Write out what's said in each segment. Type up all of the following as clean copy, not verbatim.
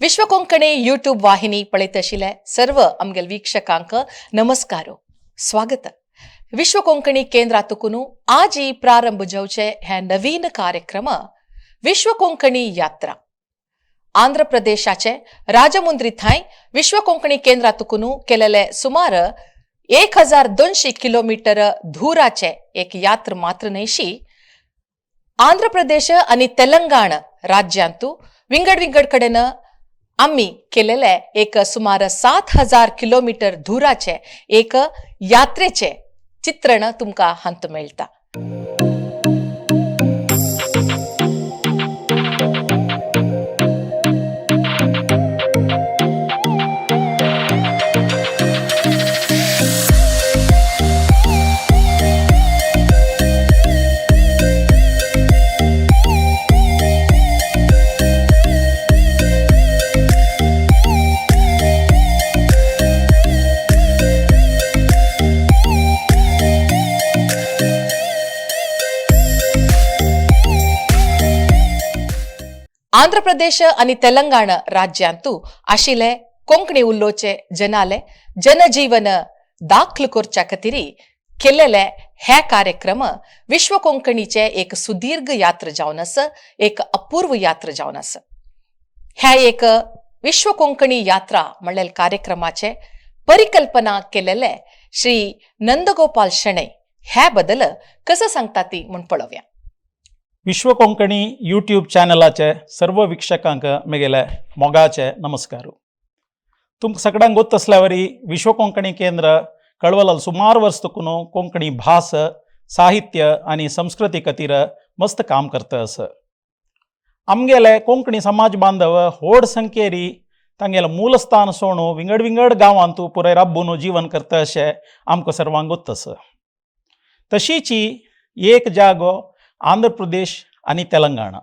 विश्व Konkani YouTube वाहिनी पळयत आशिल्ले सर्व आमगेले वीक्षकांक नमस्कार, स्वागत. विश्व कोंकणी केंद्रातून आजी प्रारंभ जावचे हे नवीन कार्यक्रम विश्व कोंकणी यात्रा. आंध्र प्रदेशाचे राजमुंद्री थंय विश्व कोंकणी केंद्रातून केलेले सुमार 1200 किलोमीटर धुराचे एक यात्रा मात्र न्हयशी, आंध्र प्रदेश आणि तेलंगण राज्यांतू विंगड विंगड कडेन आम्ही केलेले एक सुमार 7000 किलोमीटर धुराचे एक यात्रेचे चित्रण तुमकां हांत मेळटा. आंध्र प्रदेश आणि तेलंगण राज्यांतू आशिल्ले कोंकणी उलोवचे जनाले जनजीवन दाखल करच्या खातीर केलेले हे कार्यक्रम विश्व कोंकणीचे एक सुदीर्घ यात्रा जावन आसा, एक अपूर्व यात्रा जावन आसा. ह्या एक विश्व कोंकणी यात्रा म्हणलेले कार्यक्रमाचे परिकल्पना केलेले श्री नंदगोपाल शणै ह्या बदल कसं सांगता ती म्हूण पळोवया. विश्व कोंकणी यूट्यूब चॅनलाचे सर्व वीक्षकांक मेगेले मोगाचे नमस्कार. तुमकां सगळ्यांक गोत आसल्यावरी विश्व कोंकणी केंद्र कळवलाल सुमार वर्स तुकून कोंकणी भास, साहित्य आनी संस्कृती खातीर मस्त काम करता आसा. आमगेले कोंकणी समाज बांधव व्हड संख्येरी तांगेले मूलस्थान सोणू विंगड विंगड गांवांतू पुराय राबून जीवन करता अशें आमकां सर्वांक गोत आसा. तशीची एक जागो आंध्र प्रदेश आनी तेलंगणा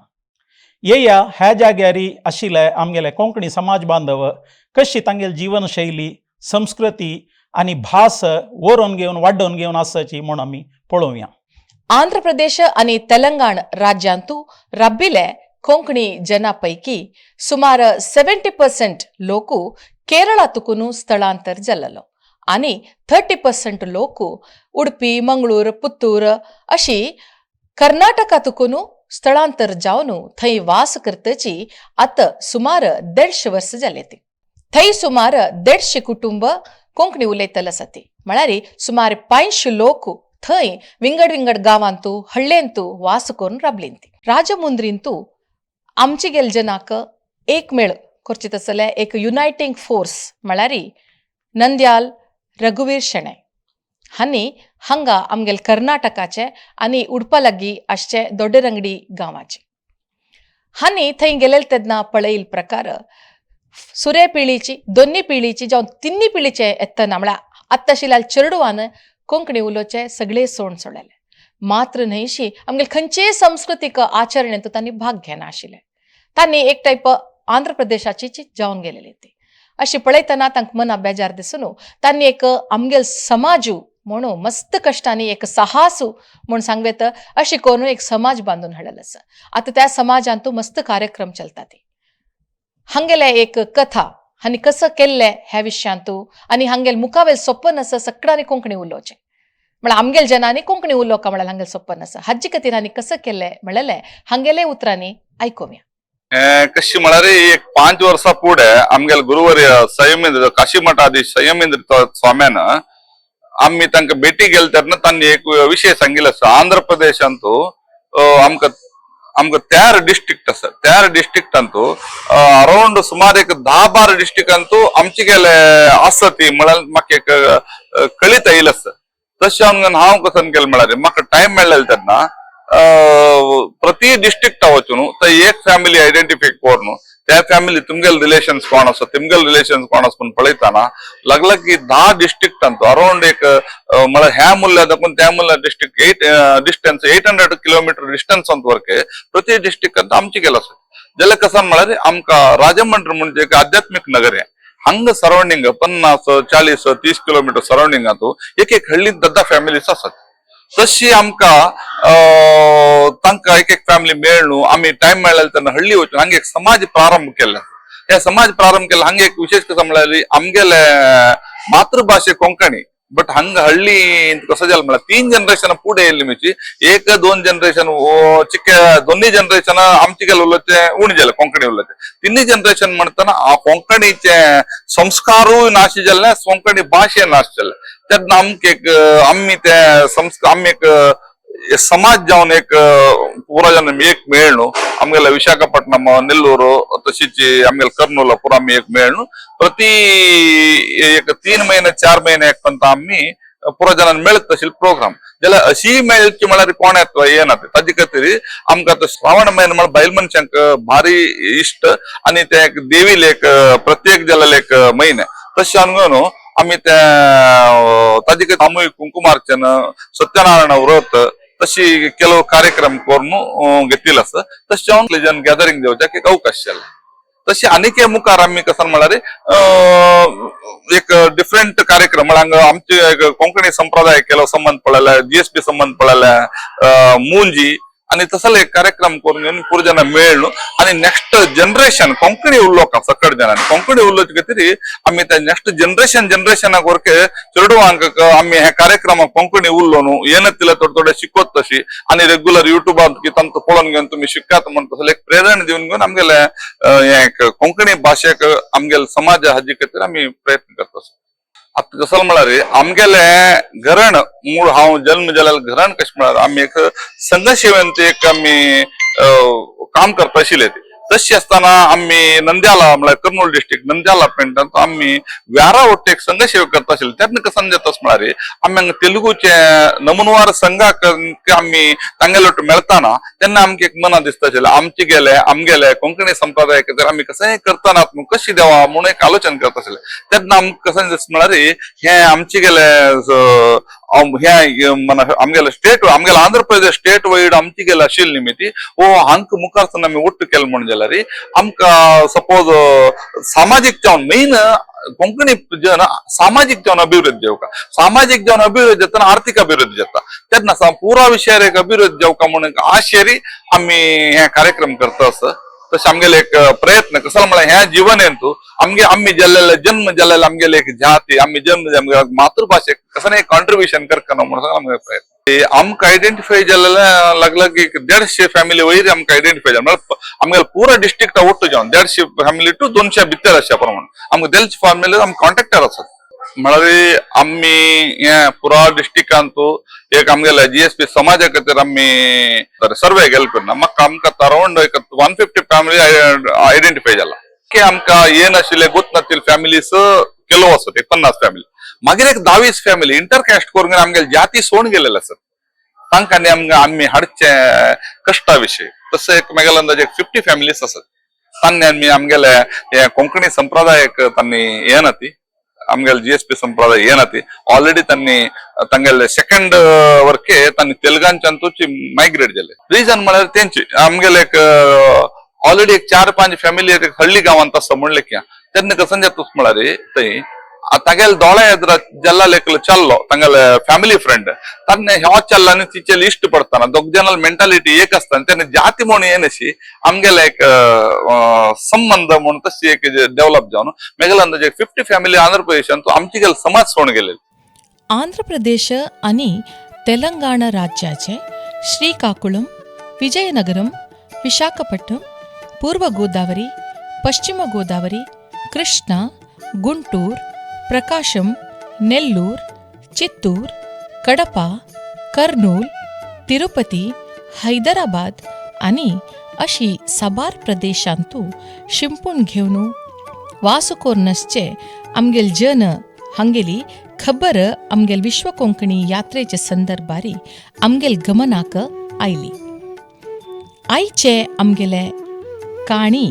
येया ह्या जाग्यारी आशिल्ले आमगेले कोंकणी समाज बांधव कशी तांगेली जीवनशैली, संस्कृती आनी भास व्हरोन घेवन वाडोवन घेवन आसाची म्हूण आमी पळोवया. आंध्र प्रदेश आणि तेलंगण राज्यांतू राबिले कोंकणी जना पैकी सुमार 70% लोक केरळातून स्थलांतर जाल्लो आणि 30% लोक उडपी, मंगळूर, पुत्तूर अशी कर्नाटकातून स्थलांतर जावन थंय वास करतची आतां सुमार 150 वर्स जाले ती. थंय सुमार 150 कुटुंब कोंकणी उलयतले आसा ती, म्हळ्यार सुमार 500 लोक थंय विंगड विंगड गांवांतू हळ्ळेंतू वास करून राबलीं ती. राजमुंद्रींतू आमचे गेल जनाक एक मेळ करचे तसले एक युनायटींग फोर्स म्हळ्यार नंद्याल रघुवीर शणै हांणी हांगा आमगेल कर्नाटकाचे आनी उडपा लागीं आसचे दोड्डेरंगडी गांवाचे हांणी थंय गेलेले तेन्ना पळयिल्ले प्रकार सुरे पिळीची, दोन्ही पिळीची जावं तिन्ही पिळीचे येतना म्हळ्यार आत्तां आशिल्ल्या चेडवान कोंकणी उलोवचे सगळे सोण सोडले मात्र न्हयशी आमगेले खंयचेय संस्कृतीक आचरणेंत तांणी भाग घेना आशिल्ले. तांणी एक टायप आंध्र प्रदेशाची जावन गेलेली ती. अशी पळयतना तांकां मना बेजार दिसून तांणी एक आमगेल समाजू म्हणून मस्त कश्टांनी एक साहसू म्हूण सांगवेत अशी करून एक समाज बांदून हाडलेलो आसा. आतां त्या समाजांतू मस्त कार्यक्रम चलता ती. हांगेले एक कथा आनी कसं केल्लें ह्या विशयांतू आनी हांगेल मुखावेल सपन आसा सगळ्यांनी कोंकणी उलोवचें, म्हळ्यार आमगेल जनांनी कोंकणी उलोवका म्हळ्यार हांगेल सपन आसा. हाजे खातीर हांणी कसं केल्लें म्हणलें हांगेले उतरांनी आयकुया. कशी म्हळ्यार एक 5 वर्सां फुडें आमगेले गुरुवर्य संयमेंद्र काशी मठाधीश संयमेंद्र स्वाम्यान आमी तांकां भेटी गेले तेन्ना तांणी एक विशय सांगिल्लो आसा. आंध्र प्रदेशांतू आमकां आमकां 13 डिस्ट्रिक्ट आसा. 13 डिस्ट्रिक्टांतू अरावंड सुमार एक 10-12 डिस्ट्रिक्टांतू आमचे गेले आसा ती म्हळ्यार म्हाका एक कळीत आयिल्लें आसा. तशें हांव कसं केलें म्हळ्यार म्हाका टायम मेळ्ळें तेन्ना प्रति डिस्ट्रिक्टा वचून थंय एक फॅमिली आयडेंटिफाय करून त्या फॅमिली तुमगेले रिलेशन्स कोण आसा, तुमगेले रिलेशन्स कोण आसा म्हूण पळयतना लागला की 10 डिस्ट्रिक्टांत अरावंड एक म्हळ्यार ह्या मुल्या दाखून त्या मुल्या डिस्ट्रिक्ट 8 distance 800 kilometre distance वरके प्रति डिस्ट्रिक्टांत आमचे गेलो आसा. जाल्यार कसं म्हळ्यार आमकां राजमंड्री म्हणजे एक आध्यात्मीक नगर आहे. हांगा सरावंडिंग 50, 40, 30 किलोमीटर सरावंडिंगांत एक एक हळ्ळींत 10 फॅमिलीज आसात. तशी आमकां तांकां एक एक फॅमिली मेळ्ळू आमी टायम मेळ्ळें तेन्ना हळ्ळी वचून हांगा एक समाज प्रारंभ केल्लो. हे समाज प्रारंभ केला. हांगा एक विशेष कसं म्हळ्यार आमगेले मातृभाषे कोंकणी, बट हंग हಳ್ಳಿ कसं जालें म्हळ्यार 3 जनरेशन पुढे येयल्ली मिची एक दोन जनरेशन चिक्के दोन्ही जनरेशन आमचे गेले उरले उणी जाले कोंकणी उरले. तिन्ही जनरेशन म्हणताना आ कोंकणीचे संस्कारूय नाश जाल्ले, कोंकणी भाशे नाश जाल्ले. तेन्ना आमकां एक आमी ते संस्कार आमी एक समाज जावन एक पुरा जन एक मेळ्ळो. आमगेले विशाखापट्टणम, नेल्लूर, तशीच आमगेले कर्नूल पुरा आमी एक मेळ्ळो. प्रति एक 3 महिने 4 महिने एक पंत आमी पुरा जनान मेळत तशी प्रोग्राम जाल्यार अशी मेळची म्हळ्यार कोण येता येना. ताजे खातीर आमकां आतां श्रावण म्हयनो म्हळ्यार बायल मनशांक भारी इश्ट आनी ते एक देवीले एक प्रत्येक जाल्ले एक म्हयने. तशें जावन न्हू आमी ते ताजे खातीर सामूहिक कुंकुमार्चन, सत्यनारायण व्रत तशी ಕೆಲವು कार्यक्रम करून घेतिल्ले आसा. तशें जावन रिलिजन गॅदरिंग जावच्याक एक अवकाश जाला. तशें आनीक मुखार आमी कसं म्हळ्यार एक डिफरंट कार्यक्रम म्हळ्यार हांगा आमचे एक कोंकणी संप्रदाय केलो संबंद पळयले, जीएसपी संबंद पळयले, मुंजी आनी तसले एक कार्यक्रम करून घेवन पुरो जाणां मेळ्ळो आनी नेक्स्ट जनरेशन कोंकणी उलोवप सकट जाणांनी कोंकणी उलोवचे खातीर आमी ते नेक्स्ट जनरेशन जनरेशनाक वरके चेडवांक आमी हे कार्यक्रमाक कोंकणी उरलो न्हू येनतिले थोडे थोडे शिकवत तशी आनी रेग्युलर युट्यूबार की तांकां पळोवन घेवन तुमी शिकात म्हण तसले एक प्रेरणा दिवन घेवन आमगेले हे एक कोंकणी भाशेक आमगेले समाज हाजे खातीर आमी प्रयत्न करता. आतां कसो म्हळ्यार आमगेले घरण मूळ हांव जल्म जाल्ले घरण कशें म्हळ्यार आमी एक संघसेवेंत एक आमी काम करता आशिल्ले. तशें आसतना आमी नंद्याला म्हळ्यार कर्नूल डिस्ट्रिक्ट नंद्याला पेंटांत आमी व्यारा ಒಟ್ಟು एक संघसेवा करता आशिल्ले. तेन्ना कसं जाता म्हळ्यार आमी हांगा तेलुगूचे नमुनवार संघाक आमी तांगेले ಒಟ್ಟು मेळताना तेन्ना आमकां एक मना दिसता आशिल्लें आमचे गेले आमगेले कोंकणी संप्रदाय जर आमी कशेंय करतना कशी देवा म्हणून एक आलोचन करता आशिल्ले. तेन्ना आमकां कशें दिसता म्हळ्यार हे आमचे गेले हे आमगेले स्टेट आमगेले आंध्र प्रदेश स्टेट वैड आमची गेले आशिल्ली निमिती ओ हांक मुखार आमी ಒಟ್ಟು केले म्हणून जाल्यार आमकां सपोज सामाजीक जावन मेन कोंकणी जन सामाजीक जावन अभिवृद्धी जावका, सामाजीक जावन अभिवृद्धी जातना आर्थीक अभिवृद्धी जाता. तेन्ना पुरा विशयार एक अभिवृद्धी जावका म्हणून आशेरी आमी हे कार्यक्रम करता आसा. तशें आमगेले एक प्रयत्न कसो म्हळ्यार ह्या जीवन तूं आमगे आमी जाल्लेले जन्म जाल्लेले आमगेले एक जाती आमी जन्म आमगे मातृभाशेक कसं एक कॉन्ट्रिब्युशन करता म्हणून आमगे प्रयत्न. आमकां आयडेंटिफाय जाल्लेले लगलग एक 150 फॅमिली वयर आमकां आयडेंटिफाय जालें म्हळ्यार आमगेले पुरा डिस्ट्रिक्टा ಒಟ್ಟು जावन 150 फॅमिली टू 200 भितर अशा प्रमाण आमकां 150 फॅमिली आमकां कॉन्ट्रॅक्टर आसात. म्हळ्यार आमी हे पुरा डिस्ट्रिक्टांतू एक आमगेले जीएसपी समाजा खातीर आमी सर्वे केले करून म्हाका आमकां अरावंड एक 150 फॅमिली आयडेंटिफाय जाला की आमकां ये नाशिल्ले गोत नाशिल्ले फॅमिलीस ಕೆಲವು आसत एक 50 फॅमिली. मागीर एक 10-20 फॅमिली इंटर कास्ट करून आमगेले जाती सोडून गेलेले आसात. तांकां आमकां आमी हाडचे कश्टा विशय तशें एक म्हागेले अंदाज एक 50 फॅमिलीस आसात. तांणी आमी आमगेले हे कोंकणी संप्रदायक तांणी हे ना ती आमगेले जीएसपी संप्रदाय येना ती ऑलरेडी त्यांनी तांगेले सेकंड वर्के तांणी तेलुगांच्यान मायग्रेट जाले. रिजन म्हळ्यार तेंची आमगेले एक ऑलरेडी एक 4-5 फॅमिली हಳ್ಳಿ गांवांत आसा म्हणले की तेन्ना कसं जाता म्हळ्यार थंय तागेले दोळे एदरा जल्ला लेकल चल्लो तांगेले फॅमिली फ्रेंड तान्ने ह्यो चल्ला आनी तिचे इश्ट पडताना दोग जणां मेंटालिटी एक आसता तेन्ना जाती म्हणून येनशी आमगेले एक संबंध म्हणून तशी एक डेव्हलप जावन मेगेले अंदाजे 50 फॅमिली आंध्र प्रदेशांत आमची गेले समाज सोडून गेले. आंध्र प्रदेश आणि तेलंगाण राज्याचे श्रीकाकुळम, विजयनगरम, विशाखापट्टणम, पूर्व गोदावरी, पश्चिम गोदावरी, कृष्णा, गुंटूर, प्रकाशम, नेल्लूर, चित्तूर, कडपा, कर्नूल, तिरुपती, हैदराबाद आणि अशी साबार प्रदेशांतू शिंपून घेवन वासुकोर्नसचे आमगेल जन हांगेली खबर आमगेल विश्व कोंकणी यात्रेचे संदर्भारी आमगेल गमनाक आयली. आयचे आमगेले काणी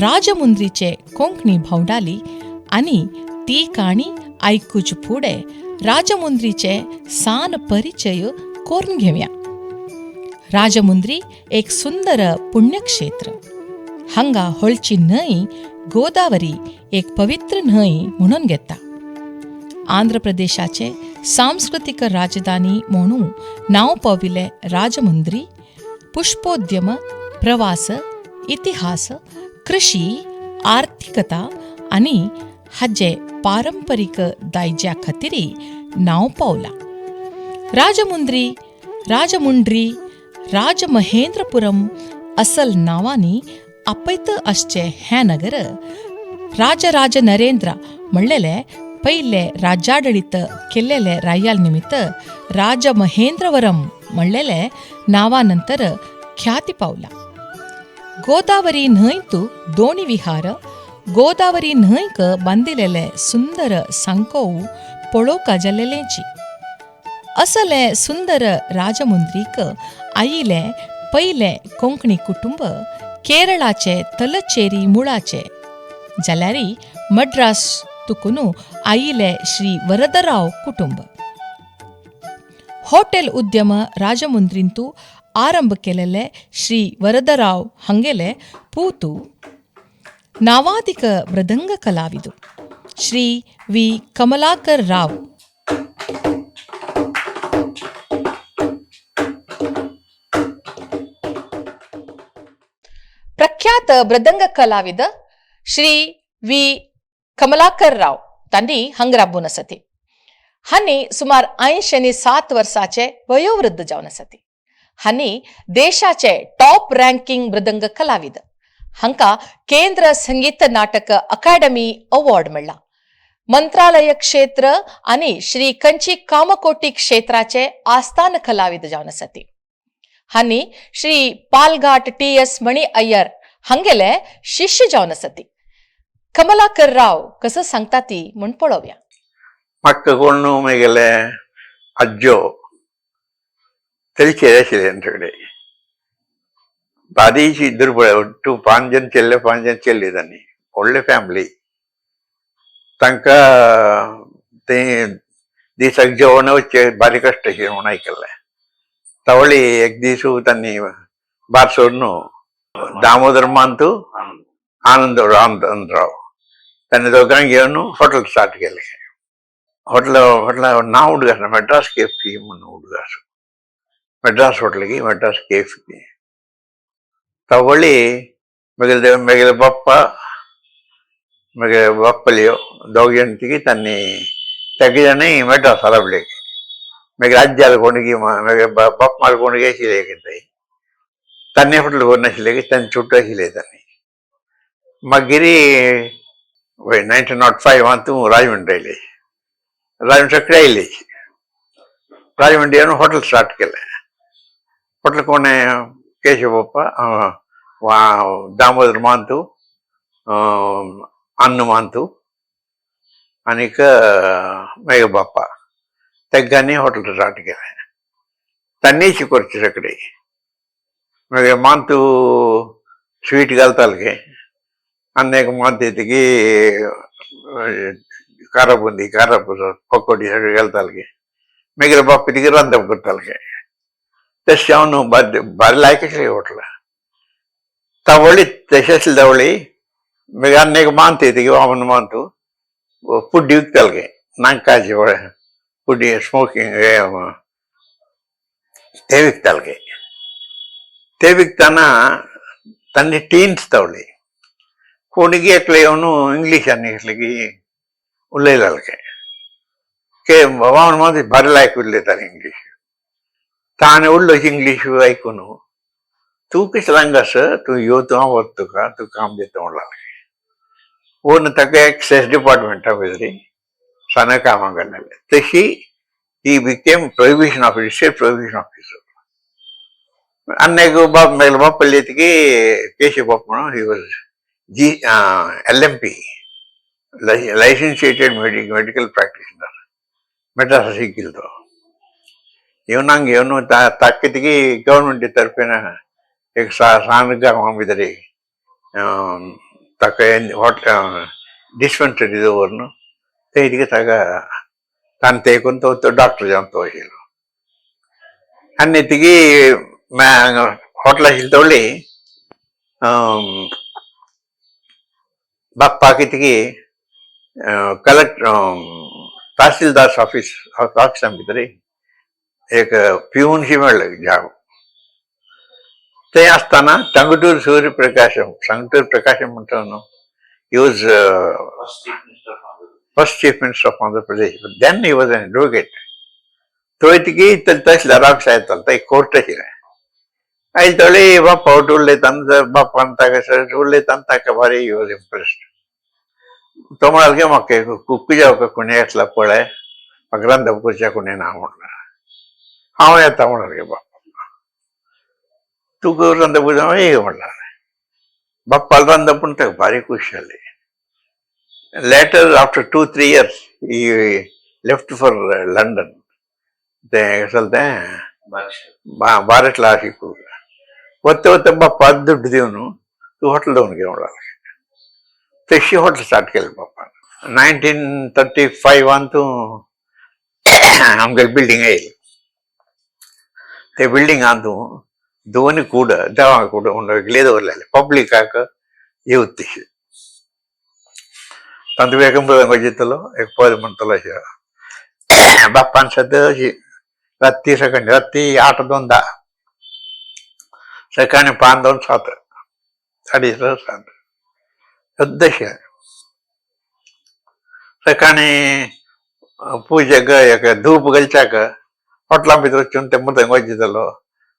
राजमुंद्रीचे कोंकणी भावंडाली आनी ती काणी आयकुचे फुडें राजमुंद्रीचे सान परिचय करून घेवया. राजमुंद्री एक सुंदर पुण्यक्षेत्र. हांगा होळची न्हंय गोदावरी एक पवित्र न्हंय म्हणून घेता. आंध्र प्रदेशाचे सांस्कृतीक राजधानी म्हणून नांव पाविल्ले राजमुंद्री पुष्पोद्यम, प्रवास, इतिहास, कृषी, आर्थिकता आनी हाजे पारंपरीक दायज्या खातीर नांव पावलां. राजमुंद्री, राजमुंड्री, राजमहेंद्रपुरम असल नांवांनी आपयत आसचें हें नगर राजराज नरेंद्र म्हणलेले पयले राज्याडळीत केल्लेले रायाल निमित्त राजमहेंद्रवरम म्हणलेले नांवा नंतर ख्याती पावला. गोदावरी न्हंयतू दोणी विहार, गोदावरी न्हंयक बांदिलेले सुंदर सांकोव पळोवका जाल्लेलेची. असले सुंदर राजमुंद्रीक आयिले पयले कोंकणी कुटुंब केरळाचे तलचेरी मुळाचे जाल्यारी मड्रास तुकून आयिले श्री वरदराव कुटुंब. होटेल उद्यम राजमुंद्रींतू आरंभ केलेले श्री वरदराव हांगेले पूतू नावादिक मृदंग कलाविदु श्री वी कमलाकर राव. प्रख्यात मृदंग कलाविद श्री वी कमलाकर राव तांणी हांगा राबून आसा. हांणी सुमार 87 वर्साचे वयोवृद्ध जावन आसा. हांणी देशाचे टॉप रँकिंग मृदंग कलाविद. हांकां केंद्र संगीत नाटक अकादमी अवॉर्ड मेळ्ळा. मंत्रालय क्षेत्र आनी श्री कंची कामकोटी क्षेत्राचे आस्थान कलाविद जावन आसा. हांणी श्री पालघाट टी एस मणि अय्यर हांगेले शिष्य जावन आसा. कमलाकर राव कसं सांगता ती म्हूण पळोवया. म्हाका कोण मेगेले आज्जो तरी आशिल्ले आमचे कडेन बारीक दुर्बळ, ಒಟ್ಟು पांच जण चेल्ले, पांच जण चेल्ले तांणी, व्हडले फॅमिली. तांकां ते दिसाक जेवण वचचे बारीक कश्ट अशें म्हूण आयकल्लें. तवळी एक दीस तांणी भार सोडून दामोदर मांतू आनंद रामचंद्रराव तांणी दोगांक घेवन हॉटेल स्टार्ट केलें. हॉटेल हॉटेल नांव उडगास मद्रास केफी म्हूण उडगास, मद्रास हॉटेलకి मद्रास केफी. तवळी मेगेले मेगेले बाप्पा मेगेले बाप्पलियो दोग जण तिगी तांणी तेगे जाणूय मद्रास हरवले. मागीर आज्याल कोणगी मागीर बाप माल कोणगी आशिल्ले कितें तांणी हॉटेल करून आशिल्ले की तांणी सुट्टो आशिल्ले तांणी. मागीर 1905 तूं राजमंड्री आयले, राजमंड्री सगळे आयले. राजमंड्री येवन हॉटेल स्टार्ट केलें. हॉटेल कोणें केशव बाप्पा, दामोदर मांतू, अन्न मांतू आनीक मागीर बाप्पा तेग्गांनी हॉटेल स्टार्ट केलें. तांणी शिकोवचें सगळें. मागीर मांतू स्वीट घालताले गे आनी एक मांत येतकी कारा बुंदी, कारा पकोडी सगळें घालताले गे. मागीर बाप्पा तिगे रांदप करताले गे. तशें हांव न्हू भारी लायक आशिल्लें हॉटेल तवळी. तशें आसली तवळी मागीर आनी एक मांत येतकी वामन मांतू पुड्डी विकताले गे, नांकाचे पुड्डी स्मोकींग ते विकताले गे. ते विकतना तांणी टीन्स तवली कोणीगी एकले येवन इंग्लिशान एकले की उलयताले गे. वामन मांतू भारी लायक उलयताले इंग्लीश. ताणें उरलो इंग्लीश आयकून, तूं कितें हांगास तूं यो, तूं हांव वता तुका, तूं काम दिता म्हणलां. पूण ताका एक्सायज डिपार्टमेंटा भितर साना कामां घाल्लें. तशी he became prohibition officer, state prohibition officer. आनी एक बाप मेगेले बाप्पा येतकी केशव बाप म्हणून, he was G LMP, licentiated medical practitioner, Madras शिकिल्लो तो. येवन हांगा येवन ताका गव्हर्मेंट तर्फेन एक सान गांवा भितर ताका हॉटेल डिस्पेन्सरी दवरून ते कितें ताका ताणें तेकून तो तो डॉक्टर जावन तो आशिल्लो. आनी तिगी हॉटेल आशिल्ली तवळी बाप्पाक तिगी कलेक्टर तहसीलदार ऑफिस ऑफिसा भितर एक पिऊनशी मेळ्ळें जॉब. थंय आसतना तंगटूर सूर्यप्रकाशम, संगटूर प्रकाशम म्हणटा न्हू, He was first chief minister of Andhra Pradesh, then he was an advocate. तो की तहसीलदार ऑफिस येतालो, एक कोर्ट आशिल्लें. आयले तोळी बाप्पा वट उलयता, बाप्पान ताका उलयता, ताका भारी he was impressed. तो म्हणाल की म्हाका कुकूजा कोणी येतला पळय, म्हाका रांदप करच्या कोणी ना म्हणला. हांव येता म्हणाल गे बाप्पा, तुका रांदप करता ये म्हणला. बाप्पाला रांदप पूण ताका भारी खूश जाली. Later after 2-3 years he left for London. ते कसं तें बारसला शिकू वत्ते वत्ते बाप्पा दुड्ड दिवन तूं हॉटेल दवरून घे म्हणला. तशी हॉटेल स्टार्ट केलें बाप्पान. 1935 तूं आमगे बिल्डींग येयली. ते बिल्डिंगान तूं दोन कूड देवा कूड वेगळे दवरलेले पब्लिकाक येवत तशी. तांतू एक मृदंग वाजयतलो, एक पद म्हणटलो. अशें बाप्पान सद्दां अशी राती सकाळी राती 8 2 10, सकाळी 5 2 7, 6:30 7 सद्दशें. सकाळी पूजेक एक धूप घालच्याक होटलां भितर वचून ते मृदंग वाजयतलो,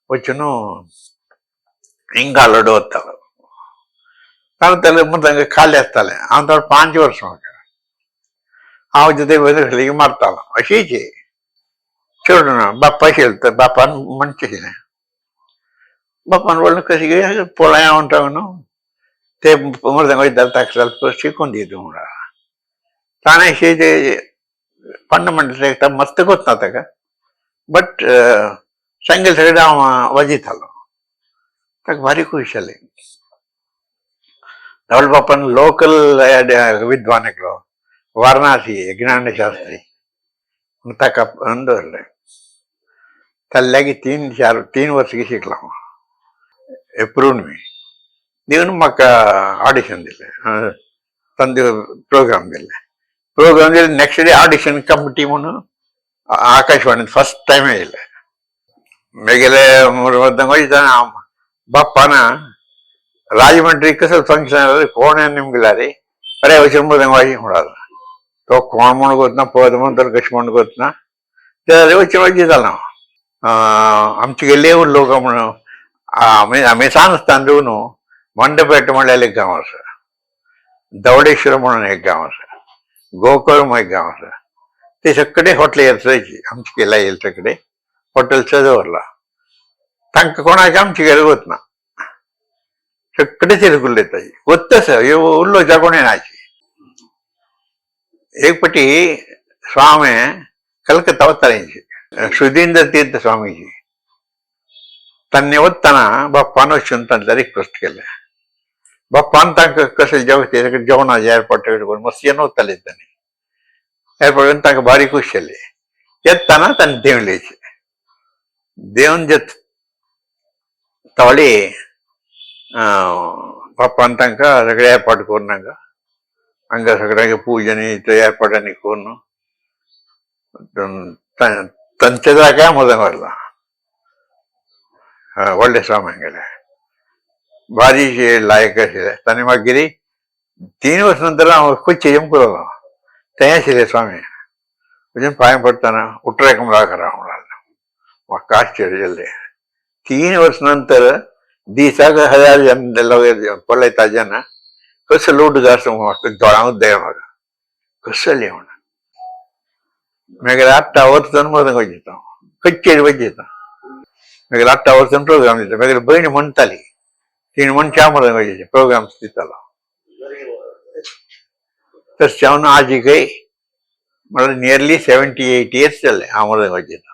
वचून इंगालो वतालो. ताणें मृदंग खाली आसतालें. हांव तर 5 वर्सां म्हाका, हांव जिते बसली मारतालो अशीच चेडून. बाप्पा आशिल्लो तर बापान म्हणचें आशिल्लें, बापान म्हणलें कशें पळय हांव म्हणटा न्हू ते मृदंग वयताले ताका ಸ್ವಲ್ಪ शिकून दी तूं म्हणा. ताणें अशें ते फंडामेंटल मस्त गोत ना ताका, बट सांगेल सगळें हांव वाजयतालो. ताका भारी खूश जालें. धवल बापान लोकल विद्वान एकलो वारणासी ज्ञानशास्त्री ताका दवरलें. ताका लागीं 3-4 वर्सां शिकलो हांव. एप्रूव्ड मी दिवन म्हाका ऑडिशन दिलें, तांचे प्रोग्राम दिले. प्रोग्राम दिले नेक्स्ट डे ऑडिशन कमिटी म्हणून आकाशवाणीत फर्स्ट टायम येयलें. मेगेले वयता बाप्पान राजमंड्री कसं फंक्शन कोण निमगला रे अरे वचून मृदंग वाजी म्हणाला. तो कोण म्हूण गोतना पद म्हण तर कशें म्हण गोतना ते वचून वाजयतालो हांव. आमचे गेल्ले लोक म्हणून आमी आमी सान आसतना न्हू मंडपेट म्हणल्यार एक गांव आसा, दवडेश्वर म्हणून एक गांव आसा, गोकर्ण एक गांव आसा. ते सगळे हॉटेल येतची आमचे केला येईल सगळे हॉटेल दवरला. तांकां कोणाक आमचे गेले वतना सगळे तिरकुल्ले येताची वत्तस उल्लोच्या कोणी नाची. एक पटी स्वामी कलकत्ता वताले, सुधींद्र तीर्थ स्वामीजी. तांणी वतना बाप्पान वचून तांचे रिक्वेस्ट केलें. बाप्पान तांकां कशें जेवण जेवणाचें एअरपोर्ट करून मस्त येवन वताले तांणी एअरपोर्ट, तांकां भारी खूश जाली. येतना तांणी देंवले, देवन जे तवळे बाप्पान तांकां सगळें एअरपोर्ट करून हांगा हांगा सगळ्यांक पूजन एअरपोर्टांनी करून तांच्या जाग्यार मदन व्हरला व्हडले स्वामी गेले. भारी लायक आशिल्ले. ताणें मागीर 3 वर्सां नंतर हांव कोच्ची येवंक लागलो. तें आशिल्ले स्वामी अजून पांय पडटना उटरे कमला करा म्हणाले. म्हाका आश्चर्य जालें. 3 वर्सां नंतर दिसाक 1000 जन पळयता जेन्ना कसो लोट जाता म्हाका दोळ्यांत देव म्हाका कसले म्हणून. मागीर 8 वर्सां मदीं वयता कच्चेरी वयता. मागीर 8 वर्सां प्रोग्राम दिता. मागीर भयण म्हणटाली, तीन मनशां मदीं वयता प्रोग्राम्स दितालो. तशें हांव आजीकय म्हळ्यार नियरली 78 इयर्स जाले हांव मदीं वयता.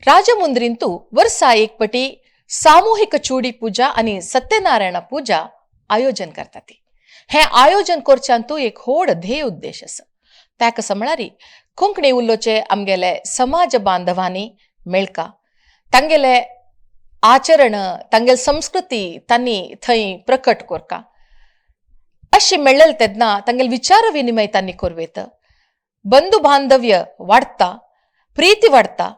राजमुंद्रींतू वर्सा एक पटी सामूहिक चूडी पूजा आनी सत्यनारायण पूजा आयोजन करतात. हें आयोजन करच्यांतू एक व्हड ध्येय उद्देश आसा. ताका सांबाळारी कोंकणी उलोवचे आमगेले समाज बांधवांनी मेळका, तांगेले आचरण, तांगेले संस्कृती तांणी थंय प्रकट करका. अशी मेळ्ळें तेन्ना तांगेले विचार विनिमय तांणी करवेत, बंधू बांधव्य वाडटा, प्रीती वाडटा,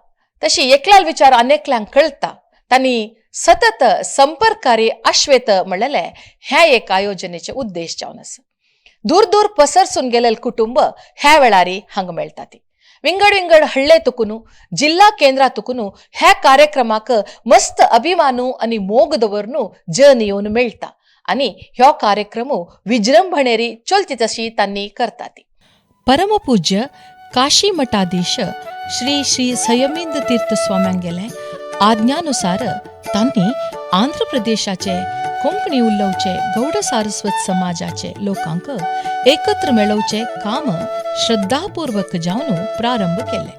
तशी एकल्याल विचार अनेकल्यांक कळटा, तांणी सतत संपर्कारी आश्वेत म्हणलेले ह्या एक आयोजनेचे उद्देश जावन आसा. दूर दूर पसरसून गेलेले कुटुंब ह्या वेळारी हांगा मेळटा. ती विंगड विंगड हळ्ळे तुकून, जिल्हा केंद्रा तुकून ह्या कार्यक्रमाक मस्त अभिमानू आनी मोग दवरनू जन येवन मेळटा आनी ह्यो कार्यक्रम विजृंभणेरी चलती तशी तांणी करता. परमपूज्य काशी मठाधीश श्री श्री संयमेंद्र तीर्थ स्वाम्यांगेले आज्ञानुसार तांणी आंध्र प्रदेशाचे कोंकणी उलोवचे गौड सारस्वत समाजाचे लोकांक एकत्र मेळोवचे काम श्रद्धापूर्वक जावन प्रारंभ केले.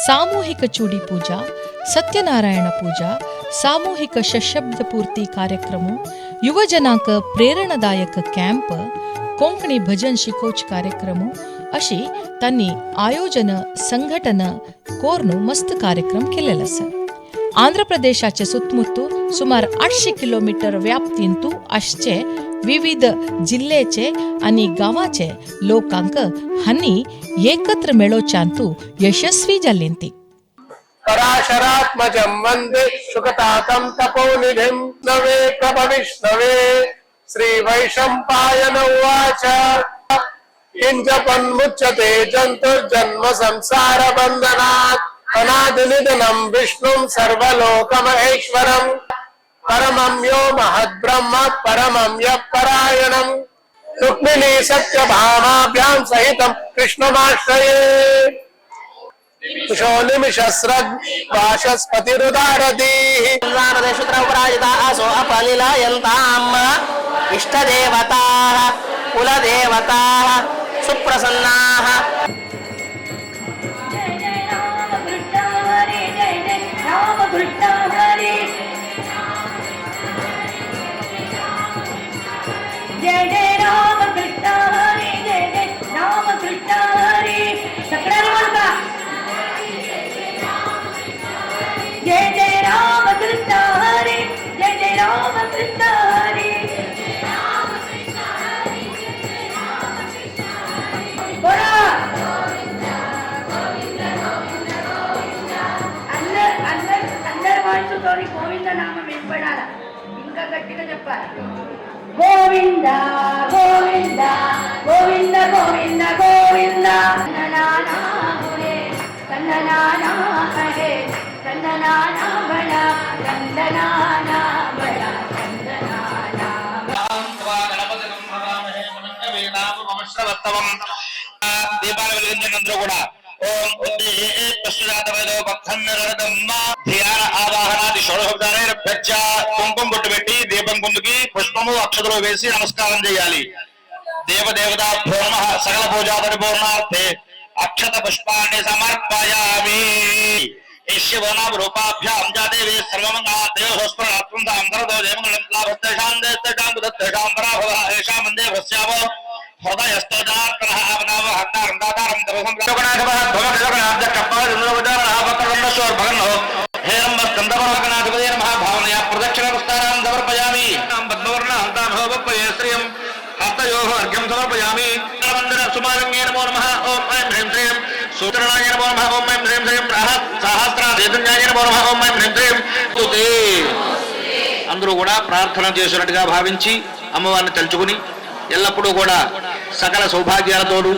सामूहिक चूडी पूजा, सत्यनारायण पूजा, सामूहिक शशब्दपूर्ती कार्यक्रम, युवजनांक प्रेरणादायक कॅम्प, कोंकणी भजन शिकोवचे कार्यक्रम अशी तांणी आयोजन संघटन कोर्नु मस्त कार्यक्रम केलेले आसा. आंध्र प्रदेशाचे सुतमुत्तू सुमार 800 किलोमीटर व्याप्तींतू आसचे विविध जिल्ह्याचे आनी गांवाचे लोकांक हांणी एकत्र मेळोवच्यांतू यशस्वी जाल्ली ती. पराशरात्मजं वन्दे शुकतातं तपोनिधिं नवे प्रभविष्णवे. श्री वैशम्पायन उवाच किञ्जपन्मुच्यते जन्तुर्जन्म संसार बन्धनात् अनादिनिधनं विष्णुं सर्वलोकमहेश्वरं परमं यो महद्ब्रह्म परमं यः परायणं रुक्मिणी सत्यभामाभ्यां सहितं कृष्णमाश्रये. कुशोनिमिषस्रग् वाचस्पतिरुदारदीः नारदशुत्रपराजिता आसो अपलिलायन्ताम् इष्टदेवताः कुलदेवताः सुप्रसन्नाः. जय जय राम कृष्ण हरे, जय जय राम कृष्ण हरे, जय जय राम कृष्ण हरे, जय जय राम कृष्ण हरे. सगळ्यांनी बोलता जय जय राम कृष्ण हरे, जय जय राम कृष्ण हरे. बोला అందరు అందరు అందరి వాయిస్తో గోవింద నామం వినపడాల, ఇంకా గట్టిగా చెప్పాలి. గోవింద గోవింద గోవింద గోవింద గోవింద కన్ననానా హురే కన్ననానా హరే కన్ననానా బళ కందనానా బళ కందనానా. దీపాలు వెలిగించినందరూ కూడా ఓం ధ్యాన ఆవాహనాది షోడశోపచారైరభ్యర్చ్య కుంకుమ బొట్టు పెట్టి దీపం ముందుకి పుష్పము అక్షతలు వేసి నమస్కారం చేయాలి. దేవదేవతాభ్యో నమః. సకల పూజా పరిపూర్ణార్థే అక్షత పుష్పాన్ని సమర్పయామి. ఈశ్వనామ రూపాభ్యాం జాదేవి సర్వమంగళ దేవస్మరణాత్మంతాం భరతో జయమంగళం లాభస్తేషాం దేస్తేషాం బుధస్తేషాం పరాభవ ఏషాం వందే భస్యామో హృదయస్థోజనార్దనః అవనామ హంతారం దాతారం తపసం లోకనాథవః భవకలోకనాథ కపాల వక్రతుండశోర్ భగన్నో హేరంబ స్కందపరకనాథపదే నమః. భావనయా ప్రదక్షిణ నమస్కారాన్ సమర్పయామి. పద్మవర్ణ హంతాభవపయే శ్రియం హస్తయోః అర్ఘ్యం సమర్పయామి. మందిర సుమారంగే నమో నమః. ఓం ఐం హ్రీం శ్రీం సూత్రణాయ నమో నమః. ఓం ఐం హ్రీం శ్రీం సహస్రాధేతున్యాయ నమో నమః. ఓం ఐం హ్రీం శ్రీం స్తుతే. అందరూ కూడా ప్రార్థన చేసినట్టుగా భావించి అమ్మవారిని తలుచుకుని ఎల్లప్పుడూ కూడా సకల సౌభాగ్యాలతోనూ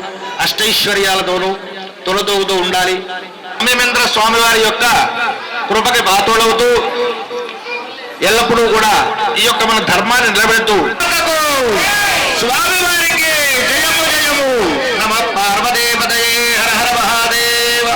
అష్టైశ్వర్యాలతోనూ తొలతూగుతూ ఉండాలి. రామేంద్ర స్వామివారి యొక్క కృపకి పాత్రులవుతూ ఎల్లప్పుడూ కూడా ఈ యొక్క మన ధర్మాన్ని నిలబెడుతూ స్వామివారికి జయము జయము. నమ పార్వదేవతయే. హర హర మహాదేవ.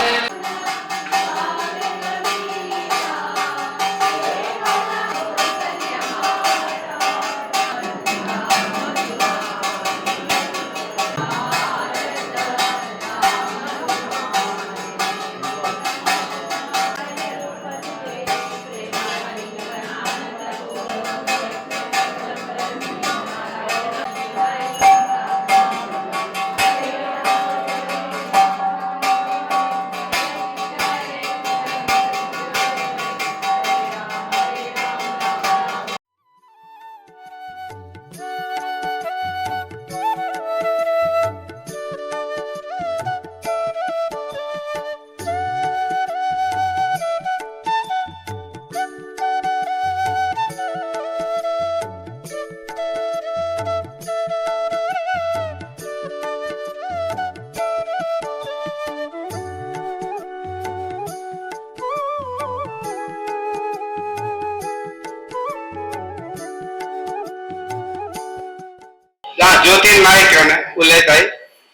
प्रवीण नायक येवन उलयताय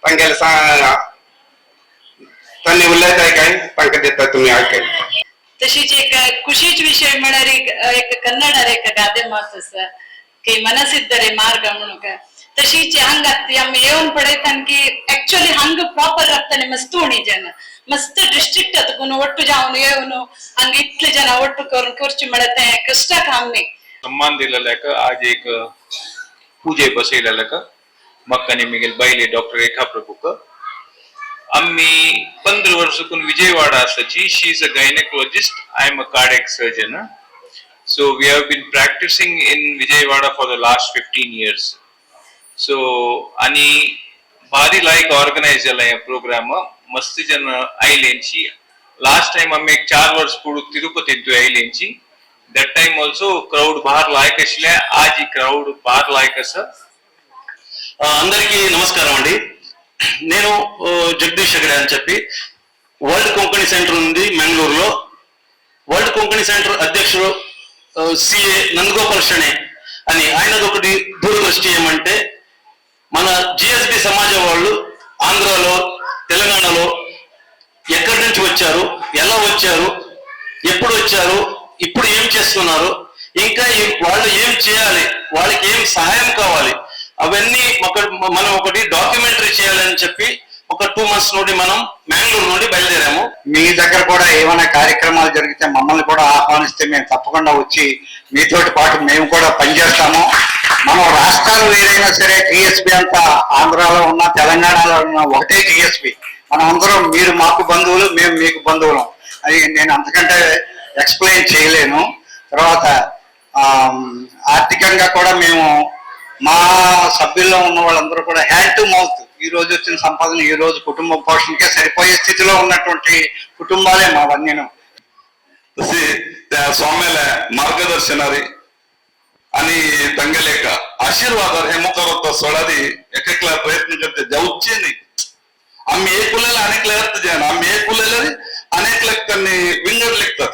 तांगेले तांणी उलयताय काय तांकां दिता तुमी आयकय. तशीच एक ಖುಷಿच ವಿಷಯ म्हळ्यार एक ಕನ್ನಡರ एक ಗಾದೆ ಮಾತು आसा की मनसिದ್ದರೆ ಮಾರ್ಗ म्हणून. तशीच हांगा आमी येवन पळयतान की एक्चुअली हांगा प्रॉपर राबताले मस्त उणी जन मस्त डिस्ट्रिक्ट तुकून ಒಟ್ಟು जावन येवन हांगा इतले जन ಒಟ್ಟು करून करचे म्हळ्यार तें कश्ट काम न्ही. सम्मान दिलेल्याक आज एक पूजे बसयलेल्याक मक्का निमिगेल बैले डॉक्टर रेखा प्रभुक आम्ही 15 वर्षकून विजयवाडा आसाची. She is a gynaecologist, I am a cardiac surgeon. So we have been practising in Vijayawada for the last 15 years. So आणि भारी लायक ऑर्गनायज जाला हे प्रोग्राम, मस्त जन आयलेंची. लास्ट टाइम आमी एक 4 वर्स पुढू तिरुपतींतू आयलेंची. That time also crowd बाहर लायक आशिल्ले, आज ही क्राऊड बाहर लायक आसा. అందరికీ నమస్కారం అండి. నేను జగదీష్ హెగడే అని చెప్పి వరల్డ్ కొంకణి సెంటర్ ఉంది బెంగళూరులో. వరల్డ్ కొంకణి సెంటర్ అధ్యక్షుడు సిఏ నందగోపాల్ షణే అని ఆయనది ఒకటి దూరదృష్టి ఏమంటే మన జిఎస్బి సమాజం వాళ్ళు ఆంధ్రాలో తెలంగాణలో ఎక్కడి నుంచి వచ్చారు, ఎలా వచ్చారు, ఎప్పుడు వచ్చారు, ఇప్పుడు ఏం చేస్తున్నారు, ఇంకా వాళ్ళు ఏం చేయాలి, వాళ్ళకి ఏం సహాయం కావాలి, అవన్నీ ఒక మనం ఒకటి డాక్యుమెంటరీ చేయాలని చెప్పి ఒక 2 మంత్స్ నుండి మనం బెంగళూరు నుండి బయలుదేరాము. మీ దగ్గర కూడా ఏమైనా కార్యక్రమాలు జరిగితే మమ్మల్ని కూడా ఆహ్వానిస్తే మేము తప్పకుండా వచ్చి మీతోటి పాటు మేము కూడా పనిచేస్తాము. మనం రాష్ట్రాలు వేరైనా సరే టిఎస్పి అంతా ఆంధ్రాలో ఉన్న తెలంగాణలో ఉన్న ఒకటే టిఎస్పి. మనం అందరం మీరు మాకు బంధువులు, మేము మీకు బంధువులం. అది నేను అంతకంటే ఎక్స్ప్లెయిన్ చేయలేను. తర్వాత ఆర్థికంగా కూడా మేము మా సభ్యుల్లో ఉన్న వాళ్ళందరూ కూడా హ్యాండ్ టు మౌత్, ఈ రోజు వచ్చిన సంపాదన ఈ రోజు కుటుంబ పోషణకే సరిపోయే స్థితిలో ఉన్నటువంటి కుటుంబాలే మావన్నీను. तसे त्या स्वाम्याला मार्गदर्शनारी आणि तांगेले एक आशीर्वादार हे मुखार वता सोडारी एक एकला प्रयत्न करते जावचे न्ही. आम्ही एक उलयल्यार आनी अर्थ जायना, आम्ही एक उलयल्यार आनी एकल्याक तांणी विंगड लेखतात.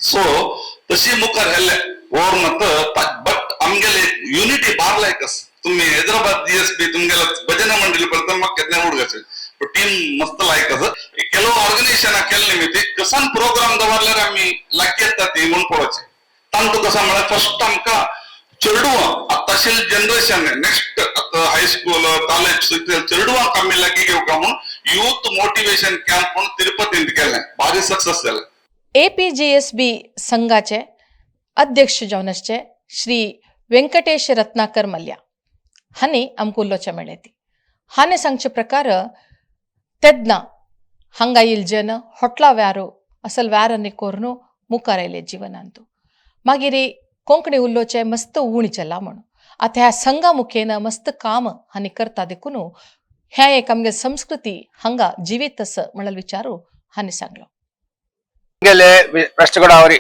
सो तशी मुखार हेल्ले ओर मत बट आमगेले युनिटी बार लायक आसा. तुम्ही हैदराबाद जीएसबी तुमगेला भजन मंडळी पळयता म्हाका केन्ना उडगाचे टीम मस्त लायक आसा. ಕೆಲವು ऑर्गनायझेशन केले निमित्त कसान प्रोग्राम दवरल्यार आमी लागीं येता ती म्हूण पळोवचें. तांकां कसो म्हळ्यार फर्स्ट आमकां चेडवां आतांशील जनरेशन नेक्स्ट आतां हायस्कूल कॉलेज चेडवांक आमी लागीं घेवका म्हूण यूथ मोटिवेशन कॅम्प म्हूण तिरुपतींत केलें, भारी सक्सेस जालें. एपीजीएसबी संघाचे अध्यक्ष जावन आसचे श्री व्यंकटेश रत्नाकर मल्ल्या हांणी आमकां उलोवचें मेळ्ळें. ती हाणें सांगचे प्रकार तेन्ना हांगा येयल जन होटला व्यारो असल व्यारांनी कोरून मुखार आयले जिवनांतू. मागीर कोंकणी उलोवचें मस्त उणी चल्ला म्हूण आतां ह्या संघा मुखेन मस्त काम हांणी करता देखून हें एक आमगे संस्कृती हांगा जिवीत आसा म्हणल्यार विचारू हांणी सांगलो. गेले वेस्ट गोदावरी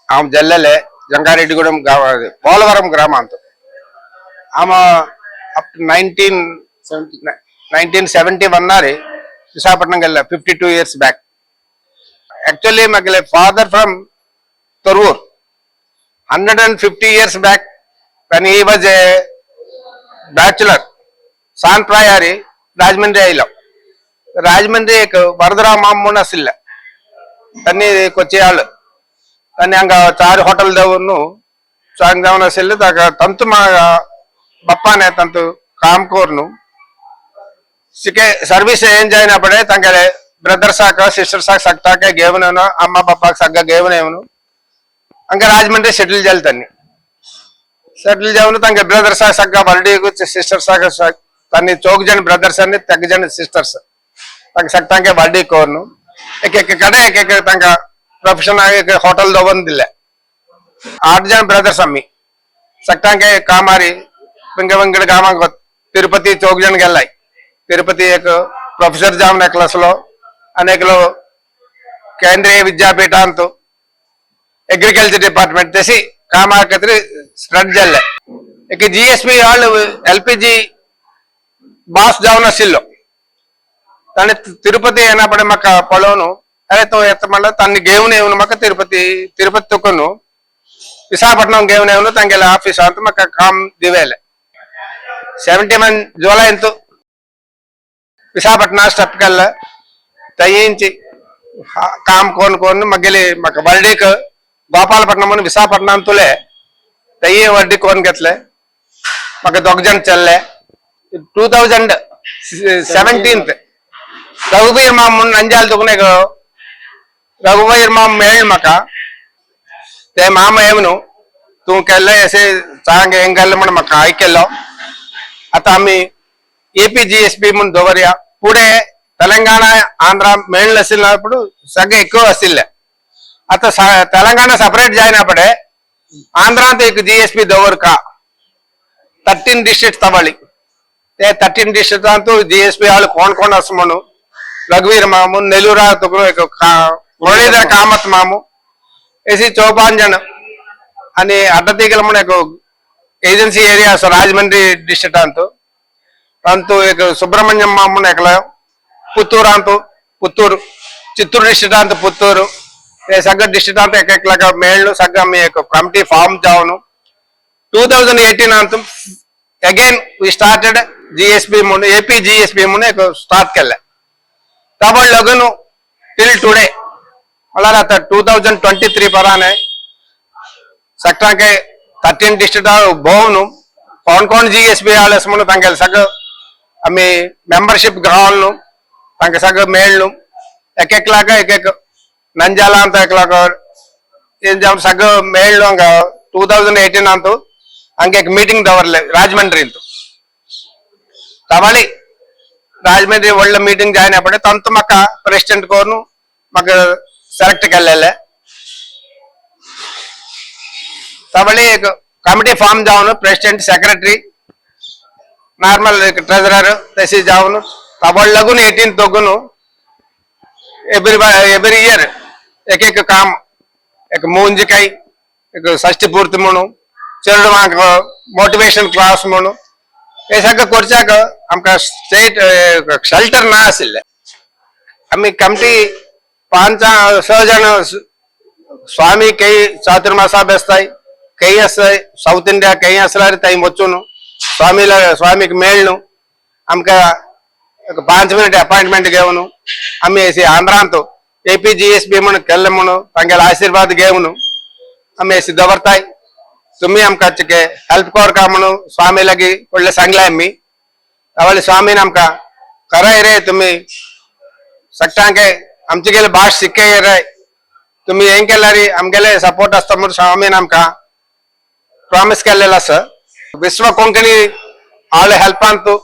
आम जल्लेले जंगारेड्डीगूడెం పోలవరం గ్రామాంతం ఆమె అప్ టు 1971 నారి విశాఖపట్నం వెళ్ళా 52 years back. Actually మాకు father from Torrur 150 years back when he was a bachelor San ప్రాయారి Rajahmundry आयलो. राजमंड्री एक वरदराव माम म्हणून आशिल्ले त्यांनी कोची आळ त्यांनी हांगा चार हॉटेल दवरून चांग जावन आशिल्ले. ताका ತಂತು మా ಬಪ್ಪಾನೆ ತಂತು काम कोरनु ಸಿಕೆ ಸರ್ವಿಸ್ ಏನ್ ಜಾಯಿನ್ ಪಡೆ ತಂಗಲೆ ಬ್ರದರ್ಸ್ ಆಕ ಸಿಸ್ಟರ್ಸ್ ಆಕ ಸಕ್ತಾಕೆ ಗೇವನೇನು ಅಮ್ಮ ಬಪ್ಪಾಕ ಸಗ್ಗ ಗೇವನೇವನು ಹಂಗ ರಾಜಮಂಡ್ರಿ ಸೆಟಲ್ ಜಲ್ ತನ್ನಿ సెటిల్ जाऊन ತಂಗೆ ಬ್ರದರ್ಸ್ ಸಗ್ಗ ಬರ್ಡಿ ಸಿಸ್ಟರ್ಸ್ ಆಗ తన్ని చోక్ జన్ బ్రదర్స్ అని తగ్గ జన్ సిస్టర్స్ ತಂಗ ಸಕ್ತಂಗೆ ಬರ್ಡಿ ಕೋರ್ನು एक एक ಕಡೆ एक एक ತಂಗ ಪ್ರೊಫೆಷನ್ ಆಗಿ ಹೋಟೆಲ್ ದೊಂದಿಲ್ಲ. 8 ಜನ ಬ್ರದರ್ಸ್ ಅಮ್ಮಿ ಸಕ್ತಂಗೆ ಕಾಮಾರಿ ವಿಂಗ ವಿಂಗಡ गामांक తిరుపతి చౌక్ జన్ గెల్లాయి. తిరుపతి एक ప్రొఫెసర్ జామ్ నెక్లెస్ లో అనేకలో కేంద్రీయ విద్యాపీఠ అంటూ అగ్రికల్చర్ డిపార్ట్మెంట్ తెసి కామాకత్రి స్ప్రెడ్ జల్లే. ఇక జిఎస్పి వాళ్ళు ఎల్పిజి బాస్ జావున సిల్లో తన తిరుపతి అయినప్పుడు మాకు పొలవును అరే తో ఎత్తమల్ల తన్ని గేవునేవును మాకు తిరుపతి తిరుపతి తుక్కును విశాఖపట్నం గేవునేవును తంగెల ఆఫీస్ అంత మాకు కామ్ దివేలే. 71 जुलैंतु विशाखापट्टणा स्टेप केल्ले तयिंची काम कोन कोन मगेली म्हाका वर्डीक गोपालपट्टणम म्हणून विशाखापट्टणांत तुले तयी वर्डी कोन घेतले म्हाका दोग जाण चल्ले. 2017 रघुवीर माम म्हणून నంద్యాల దుకునే रघुवीर माम मेळ म्हाका ते मामा येवन तूं केल्ले अशें चांग हें केल्लें म्हण म्हाका आयकल्लो. आतां आमी ఏపీజీఎస్పీ म्हणून दवरया. पुढे तेलंगण आंध्रा मेळ्ळें आशिल्ले सगळे ఎక్కువ आशिल्ले. आतां तेलंगण सपरेट जायना पडे आंध्रांत एक जीएसपी दवर का 13 डिस्ट्रिक्ट तवळी ते 13 डिस्ट्रिक्टांतू जीएसपी వాళ్ళు कोण कोण आसा म्हणून रघुवीर मामू నెల్లూరా एक मुरळीधर कामत मामू एसी चौपान जण आणि అడ్డతీగల म्हणून एक ఏజెన్సీ ఏరియా आसा राजమండ్రి డిస్ట్రిక్ట్ అంతు एक సుబ్రహ్మణ్యం మామూన్ एकलो పుత్తూరు అంతు పుత్తూరు చిత్తూరు డిస్ట్రిక్ట్ అంత పుత్తూరు సగ్గ డిస్ట్రిక్ట్ అంతా ఎక్కెక్కలాగా మేళ్ళు సగ్గ మీ యొక్క కమిటీ ఫామ్ జావును. 2018 అంత అగైన్ we started GSP మున్ ఏపీ జిఎస్పి మున్ एक స్టార్ట్ केले तबळ लगन टिल टुडे म्हळ्यार आता 2023 पराने सगळ्यांके 13 डिस्ट्रिक्ट भोवन कोण कोण जीएसपी आले म्हणून तांगेले सगळं आमी మెంబర్షిప్ కావాలను तांकां सगळं मेळ्ळू एक एक एक నంద్యాల అంత एकलाक ఏం सगळं मेळ्ळू हांगा 2018 అంతు हांगा एक मीटिंग दवरले राजమండ్రి तवळी राजమండ్రి व्हडलं मीटिंग जायना पडे तांतू म्हाका प्रेसिडेंट करून म्हाका सेलेक्ट केल्लेले. तवळी एक कमिटी फॉर्म जावन प्रेसिडेंट सेक्रेटरी నార్మల్ ట్రెజరర్ तशी जावन तवळ लागून 18 दोगून एव्हरी एव्हरी इयर एक एक काम एक मूंजिकाय एक षष्ठी पूर्తి म्हणून चेडवांक मोटिवेशन क्लास म्हणून हे सगळं करच्याक आमकां स्टेट शेल्टर ना आशिल्लें. आमी कमिटी 5-6 जण स्वामी कई चातुर्मासा बेसताय कई आसताय साऊथ इंडिया कई आसल्यार थंय वचून स्वामीला स्वामीक मेळ्ळू आमकां एक 5 मिनिट अपायंटमेंट घेवन आमी अशी आंध्रांत एपीजीएसबी म्हणून केल्ले म्हणून तांगेले आशीर्वाद घेवन आमी अशी दवरताय. तुम्ही आमकां चिके हेल्प करका म्हणून स्वामी लागीं व्हडलें सांगलें आमी. तावळी स्वामीन आमकां खरें रे तुमी सगळ्यांके आमचे गेले भाश शिकय रे तुम्ही हें केल्यार आमगेले सपोर्ट आसता म्हणून स्वामीन आमकां प्रॉमिस केल्लेलो आसा. विश्व कोंकणी आळ हेल्पांतू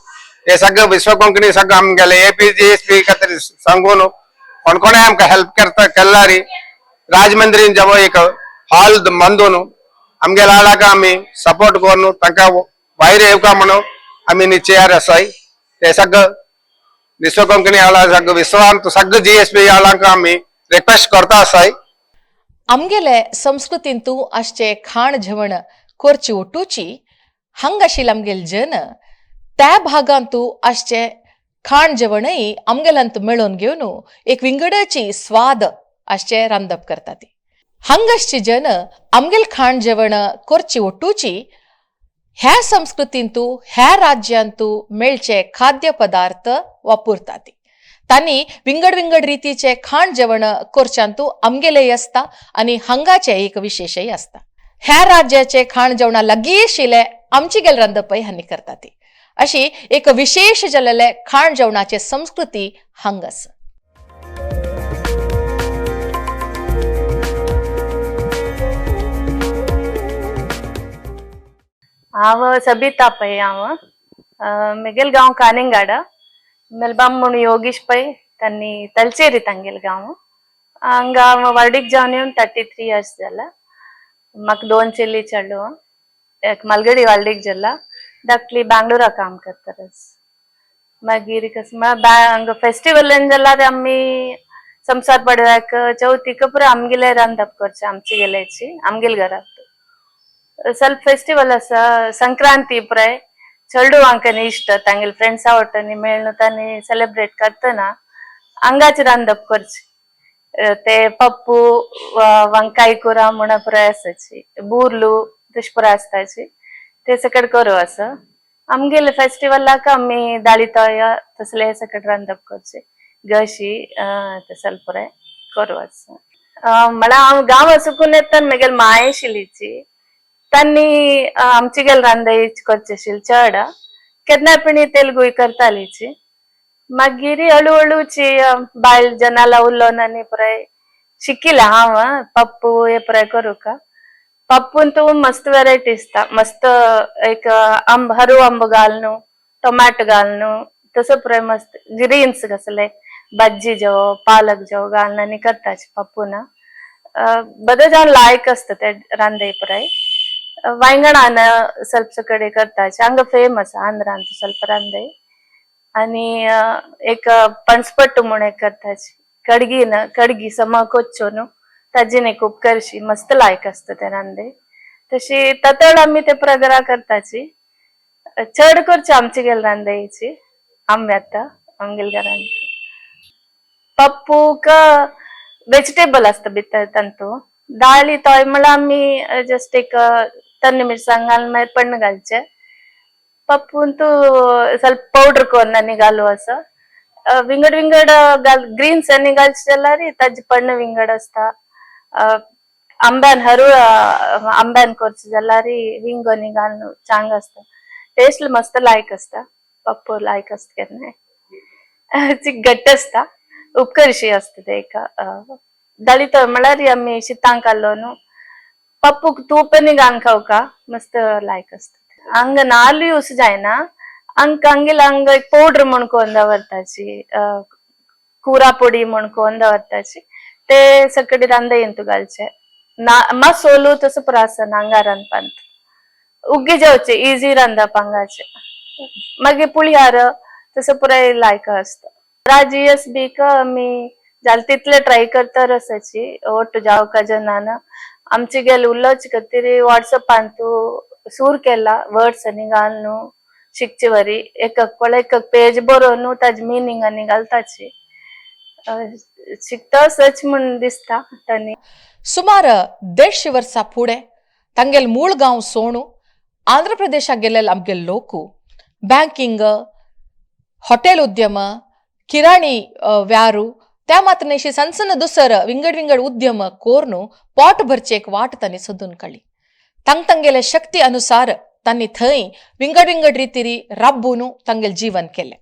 हे सगळं विश्व कोंकणी सगळं आमगेले एपीजीएसपी खातीर सांगून कोण कोणें आमकां हेल्प करता केल्यार राजमंदिरीन जेव्हा एक हॉल मंदून आमगेले आळाक आमी सपोर्ट करून तांकां भायर येवका म्हणून आमी निश्चयार आसाय. ते सगळं विश्व कोंकणी आळा सगळं विश्वांत सगळं जीएसपी आळांक आमी रिक्वेस्ट करता आसाय. आमगेले संस्कृतींतू आसचे खाण जेवण कोरची ओटूची हांगाशिल आमगेले जन त्या भागांतू आसचे खाण जेवणय आमगेल्यांत मेळोवन घेवन एक विंगडाची स्वाद आसचे रांदप करतात. हांगासचे जन आमगेल खाण जेवण कोरची ओटूची ह्या संस्कृतींतू ह्या राज्यांतू मेळचे खाद्य पदार्थ वापरतात. तांणी विंगड विंगड रितीचे खाण जेवण कोरच्यांतू आमगेलेय आसता आनी हांगाचे एक विशेशय आसता. ह्या राज्याचे खाण जेवणा लागीं आशिल्ले आमची गेल रांदपय हांणी करतात. अशी एक विशेष जाल्लेले खाण जेवणाचे संस्कृती हांगा आसा. हांव सबिता पै. हांव म्हगेल गांव कानिंगाडा. मेलबाम म्हूण योगेश पै तांणी तलचेरी तांगेल गांव. हांगा हांव वर्डीक जावन येवन 33 इयर्स जाला. म्हाका 2 चेली चेडूं, एक मालगडी वाल्डीक जाला, धाकली बेंगलोरा काम करतारस. मागीर कशें म्हळ्यार हांगा फेस्टिवल जाला ते आमी संवसार पडव्याक चवथीक पुरो आमगेले रांदप करचें आमचे गेल्याची आमगेले घरांत. ಸ್ವಲ್ಪ ಫೆಸ್ಟಿವಲ್ आसा संक्रांती पुराय चेडवांक इश्ट तांगेले फ्रेंड्सा वांट्यानी मेळून तांणी सेलेब्रेट करतना हांगाच रांदप करचें. ते पप्पू వంకాయ కూర म्हण पुराय आसाची, बुर्लू तशें पुराय आसताची ते सकट करूं आसा. आमगेले फेस्टिवलाक आमी दाळी तोय तसले सकट रांदप करचे गशी तसल पुराय करूच. म्हळ्यार हांव गांव सुकून येता म्हगेले मांय आशिल्लीची तांणी आमची गेल रांदय करचे आशिल्ली चड केन्ना पण तेलुगूय करतालीची. मागीर हळू हळूची बायल जनाला उलोवन आनी पुराय शिकिलें हांव पप्पू हे पुराय करूंक. पप्पून तूं मस्त वेरायटी आसता मस्त एक आंब हरू आंबो घालून टोमॅटो घालून तसो पुराय मस्त ग्रीन्स कसले भाजी जेव पालक जेव घालून आनी करताची पप्पून. बरें जावन लायक आसता ते रांदय पुराय. वांयगणान ಸ್ವಲ್ಪ कडेन करताची हांगा फेमस आंध्रांत ಸ್ವಲ್ಪ रांदय. आनी एक पणसपट्टू म्हूण एक करताची कडगी न कडगी समा कोच्चो न्हू ताजी खूब करशी मस्त लायक आसता ते रांदे. तशी ततळ आमी ते प्रगरा करताची चड करची आमची गेल रांदयची आंबे आतां आमगेले घरांत. पप्पूक वेजिटेबल आसता भितर तांतू दाळी तोय म्हळ्यार आमी जस्ट एक तन्नी मिरसांग घालून मागीर पण्ण घालचे. पप्पून तूं ಸ್ವಲ್ಪ पवडर करून आनी घालू असो विंगड विंगड घाल ग्रीन्स आनी घालचे जाल्यार ताजे पण्ण विंगड आसता. आंब्यान हरू आंब्यान करचे जाल्यार हिंग आनी घालून चांग आसता टेस्ट मस्त लायक आसता. पप्पू लायक आसता केन्नाय घट्ट आसता उपकरशी आसता ते एक दाळी तोय म्हळ्यार आमी शितांक घालो न्हू पप्पूक तूप आनी घालून खावका मस्त लायक आसता. हांगा नाल्ल यूज जायना हांका हांगेले हांगा एक पवडर म्हूण करून दवरताची कुरा పొడి म्हूण करून दवरताची ते सगळे रांदयेंत घालचे ना मसोलू तसो पुरो आसना हांगा रांदपांत उग्गी जेवचे इजी रांदप हांगाचे. मागीर पुळयार तसो पुराय लायक आसता. राजी एस बीक आमी जाले तितले ट्राय करता रसाची ओट्ट जावका जनान आमचे गेले उलोवचे खातीर वॉट्सएपान तूं सूर केला वर्ड्स आनी घाल न्हू शिकचे वरी एक एक एक पेज बरोवन न्हू ताजे मिनींग आनी घालताची शिकता सच म्हूण दिसता तांणी. सुमार 150 वर्सां फुडें तांगेल मूळ गांव सोणू आंध्र प्रदेशाक गेल्ले आमगेले लोक बँकिंग हॉटेल उद्यम किराणी व्यारू त्या मात्र न्हय सण सण दुसर विंगड विंगड उद्यम कोर्नु पोट भरचे एक वाट तांणी सोदून काडली. तांग तांगेले शक्ती अनुसार तांणी थंय विंगड विंगड रितीरी राब्बून तांगेले जीवन केलें.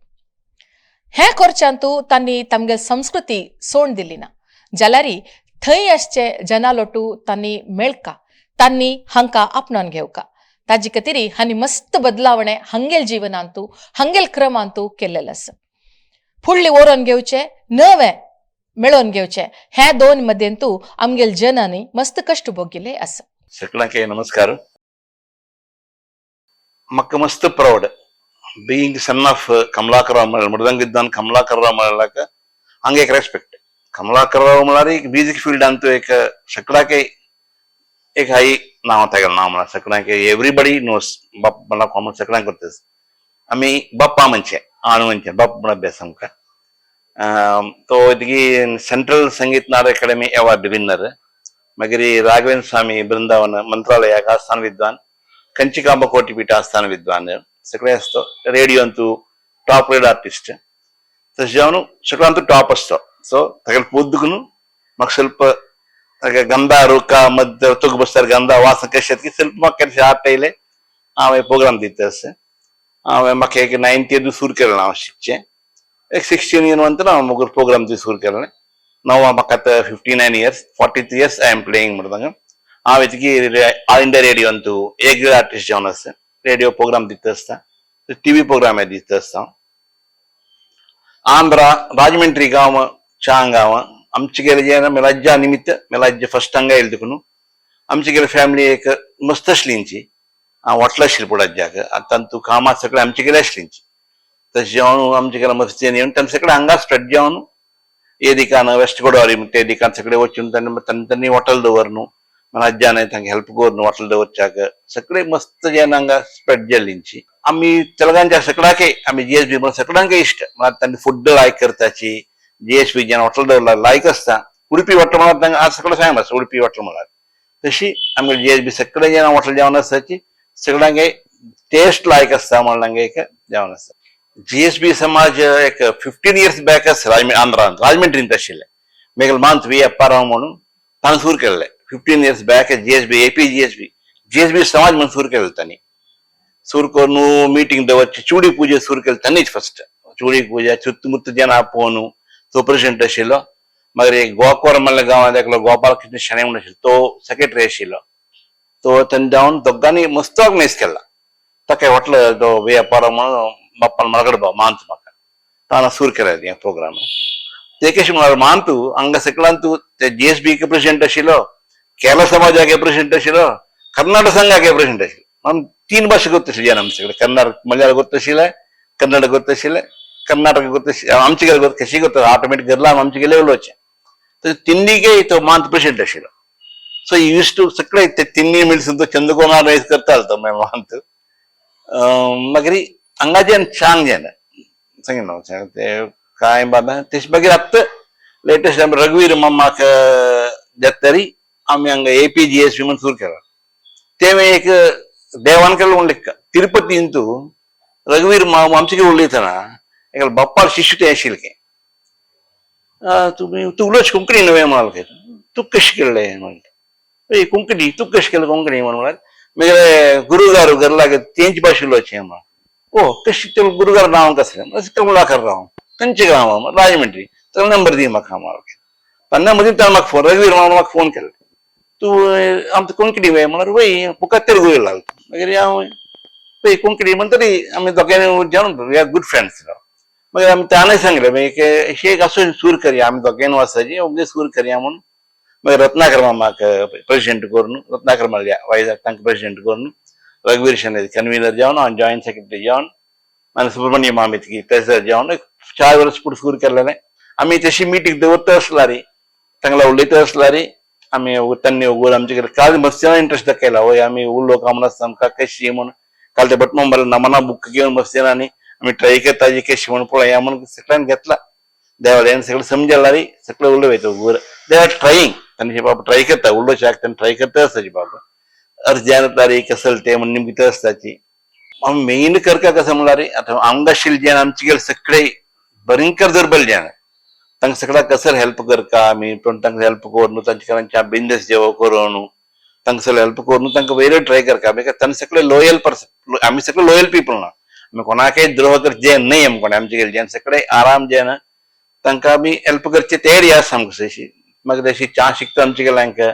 हें करच्यांतू तांणी तांगेली संस्कृती सोड दिली ना जाल्यार थंय आसचे जनालोटू तांणी मेळका तांणी हांकां आपणावन घेवका ताजे खातीर हांणी मस्त बदलावणें हांगेल जिवनांतू हांगेल क्रमांतू केल्लें आसा. फुडली ओरोन घेवचें नवें मेळोवन घेवचें हे दोन मदेंतू आमगेल जनांनी मस्त कश्ट भोगिल्ले आसा. सगळ्यांक नमस्कार. म्हाका मस्त proud being son of Kamalakar Rao मृदंग विद्वान कमलाकर राव म्हणल्यार हांगा एक रेस्पेक्ट. कमलाकर राव म्हळ्यार एक म्युजीक फिल्डांत एक सगळ्याक एक हाय नांव तागेलें नांव म्हळ्यार सगळ्यांक एवरीबडी नोस बाप म्हणल्यार कॉमन सगळ्यांक करता. आमी बाप्पा म्हणचे आणू म्हणचे बाप्पा म्हण अभ्यास आमकां. तो इतकी सेंट्रल संगीत नाटक अकादमी अवॉर्ड विनर मागीर राघवेंद्र स्वामी बृंदावन मंत्रालयाक आस्थान विद्वान कंचिकांबा कोटिपीठ आस्थान विद्वान सगळे असतो. Radio Antu top red artist तशें जावन सगळ्यांतू टॉप असतो. ಸೊ तागेले पोद्ದುకుನು म्हाका ಸ್ವಲ್ಪ ताका गंधा रुका मध्य तुक बसतार गंधा वास कशें की ಸ್ವಲ್ಪ म्हाका केन्ना आर्ट येयले हांवें प्रोग्राम दिता अशें हांवें म्हाका एक नायन्थ इयर सुरू केलें हांव शिकचें एक 16 इयर नंतर हांव मुगूर प्रोग्राम दी सुरू केलें. नाव म्हाका आतां 59 years, 43 years I am playing म्हणटा. हांव इतकी ऑल इंडिया रेडियो अंतू एक ग्रेड आर्टिस्ट जावन आसा. रेडियो प्रोग्राम दिता आसता, टीव्ही प्रोग्राम दिता आसता. आंध्रा राजमंड्री गांव चांग गांव आमचे गेले जे मेलाज्या निमित्त मेलाज्य फर्स्ट हांगा येयले देखून आमचे गेले फॅमिली एक मस्त आसलींची वॉटल आशिल्ली पुडाज्याक आतां तूं कामां सगळें आमचे गेले आसलींची तशें जावन आमचे गेले मस्त येवन तांचे सगळे हांगा स्प्रेड जावन हे दिकान वेस्ट गोदावरी ते दिकान सगळे वचून तांणी तांणी हॉटेल दवर न्हू राज्यान तांकां हेल्प करून हॉटेल दवरच्याक सगळे मस्त जेन्ना हांगा स्प्रेड जाल्लींची. आमी तेलंगाणच्या सगळ्याकय आमी जीएसबी म्हणून सगळ्यांकय इश्ट म्हळ्यार तांणी फूड लायक करताची. जीएसबी जेन्ना हॉटेल दवरला लायक आसता उडपी हॉटेल म्हळ्यार तांकां आज सगळें फेमस उडपी हॉटेल म्हळ्यार तशी आमगे जीएसबी सगळे जेन्ना हॉटेल जेवण आसताची सगळ्यांकय टेस्ट लायक आसता म्हणल्यार एक जावन आसा. जीएसबी समाज एक 15 इयर्स बॅक आंध्रांत राजमंड्रींत आशिल्ले. मेगल मांत वी अप्पाराव म्हणून तांणी सुरू केल्ले 15 years back. GSB AP GSB GSB समाज म्हणून सुरू केल्ले तांणी. सुरू करून मिटींग दवरची, चुडी पुजा सुरू केली तांणीच फस्ट. चुडी पुजा चुत्तमुत्त जन आपोवन तो प्रेसिडेंट आशिल्लो. मागीर एक गोवाकोर म्हणल्या गांवांत एकलो गोपालकृष्ण शणै म्हणून आशिल्लो, तो सेक्रेटरी आशिल्लो. तो तांणी जावन दोगांनी मस्त ऑर्गनायज केला. ताका हॉटल तो वे अप्पाराव म्हणून बाप्पान मळगड बाब मांत म्हाका ताणें सुरू केलें हें प्रोग्राम. ते कशें म्हळ्यार मांतू हांगा सकलांतू ते जीएसबी के प्रेसिडेंट आशिल्लो, केरळ समाजाके प्रेसिडेंट आशिल्लो, कर्नाटक संघाके प्रेसिडेंट आशिल्लो. आम तीन भाशा ಗೊತ್ತಿಲ್ಲ ಜನ आमचे कडेन. कन्नड मल्याळ ಗೊತ್ತಿಲ್ಲ, कन्नड ಗೊತ್ತಿಲ್ಲ, कर्नाटक ಗೊತ್ತಿಲ್ಲ, आमचे कडेन ಗೊತ್ತ कशी ಗೊತ್ತ ऑटोमॅटिक घरला आमचे गेले उलोवचें. तर तिन्ही तो मांत प्रेसिडेंट आशिल्लो. सो यूज टू सगळे ते तिन्ही मिल्स तो चंद्रकोना रेस करतालो तो मागीर मांत. मागीर हांगा जेन चांग जेन सांगें न्हू ते काय बाबा तेश. मागीर आतां लेटेस्ट आमी रघुवीर मामाक जातरी आमी हांगा एपी जीएसबी म्हणून सुरू केला. ते एक देवान केल्लो म्हण लेखा. तिरुपतींतू रघुवीर मामा आमचे कडेन उलयतना एकलो बाप्पार शिश्य ते आशिल्ले. तुमी तूं उलोवच कोंकणी न्हय म्हणाल, तूं कशें केल्लें म्हणलें. कोंकणी तूं कशें केलें कोंकणी म्हण म्हळ्यार मागीर गुरुगार घरलाग तेंच भाशे उलोवचें म्हण. ओ कशें ते गुरुगार नांव कसलें? कमलाकर राव. खंयचें गांव? राजमंड्री. तो नंबर दी म्हाका म्हळ्यार. तेन्ना मदीं ताणें म्हाका फोन, रघुवीर मामान म्हाका फोन केलो, तूं आमकां कोंकणी वय म्हळ्यार वय बुका तेलुगू लागलो. मागीर हांव वय कोंकणी म्हणटरी आमी दोगांयनी जावन we are good friends. मागीर आमी ताणें सांगलें मागीर अशें एक असो सूर करया आमी दोगांयनी वचपाची ओगे सूर करया म्हणून. मागीर रत्नाकर मामाक प्रेसिडेंट करून, रत्नाकर मल्ल्या वायझाक तांकां प्रेसिडेंट करून, रघुवीर शणै कन्व्हिनर जावन, हांव जॉयंट सेक्रेटरी जावन, आनी सुब्रमण्य मामितकी ट्रेजरर जावन एक 4 वर्स फुडें सुरू केल्लें. आमी तशी मिटींग दवरता आसलारी तांगला उलयता आसलारी आमी तांणी उगोर आमचे कडेन काल मस्त इंट्रस्ट दाखयला. वय आमी उरलो काम आसता आमकां कशी म्हूण. काल ते भट मामाले नमना बुक घेवन बसले आनी आमी ट्राय करता कशी म्हूण पळया म्हूण सगळ्यांनी घेतला. देवालयान सगळें समजलारी सगळें उलयता उगोर. They are trying. तांचे बाबा ट्राय करता उलोवच्याक तांणी ट्राय करता आसताची बाबा अर्ज तारी कसल ते म्हण निमगित आसताची. आमी मेन करका कसं म्हणल्यार आतां आमकां जेन आमचे कडेन सगळे भयंकर दुर्बल जेन तांकां सगळ्याक कसं हेल्प करका आमी पण तांकां हेल्प करून तांचे कडेन बिजनेस जेवो करून तांकां सगळें हेल्प करून तांकां वयर ट्राय करका. Because तांणी सगळे लोयल पर्सन, आमी सगळे लोयल पिपल ना, आमी कोणाकय द्रोह करचे न्हय. आमी कोण आमचे कडेन जेन सगळे आराम जेन तांकां आमी हेल्प करचे तयारी आसा आमकां तशी. मागीर तशी च्या शिकता आमचे कडेन तांकां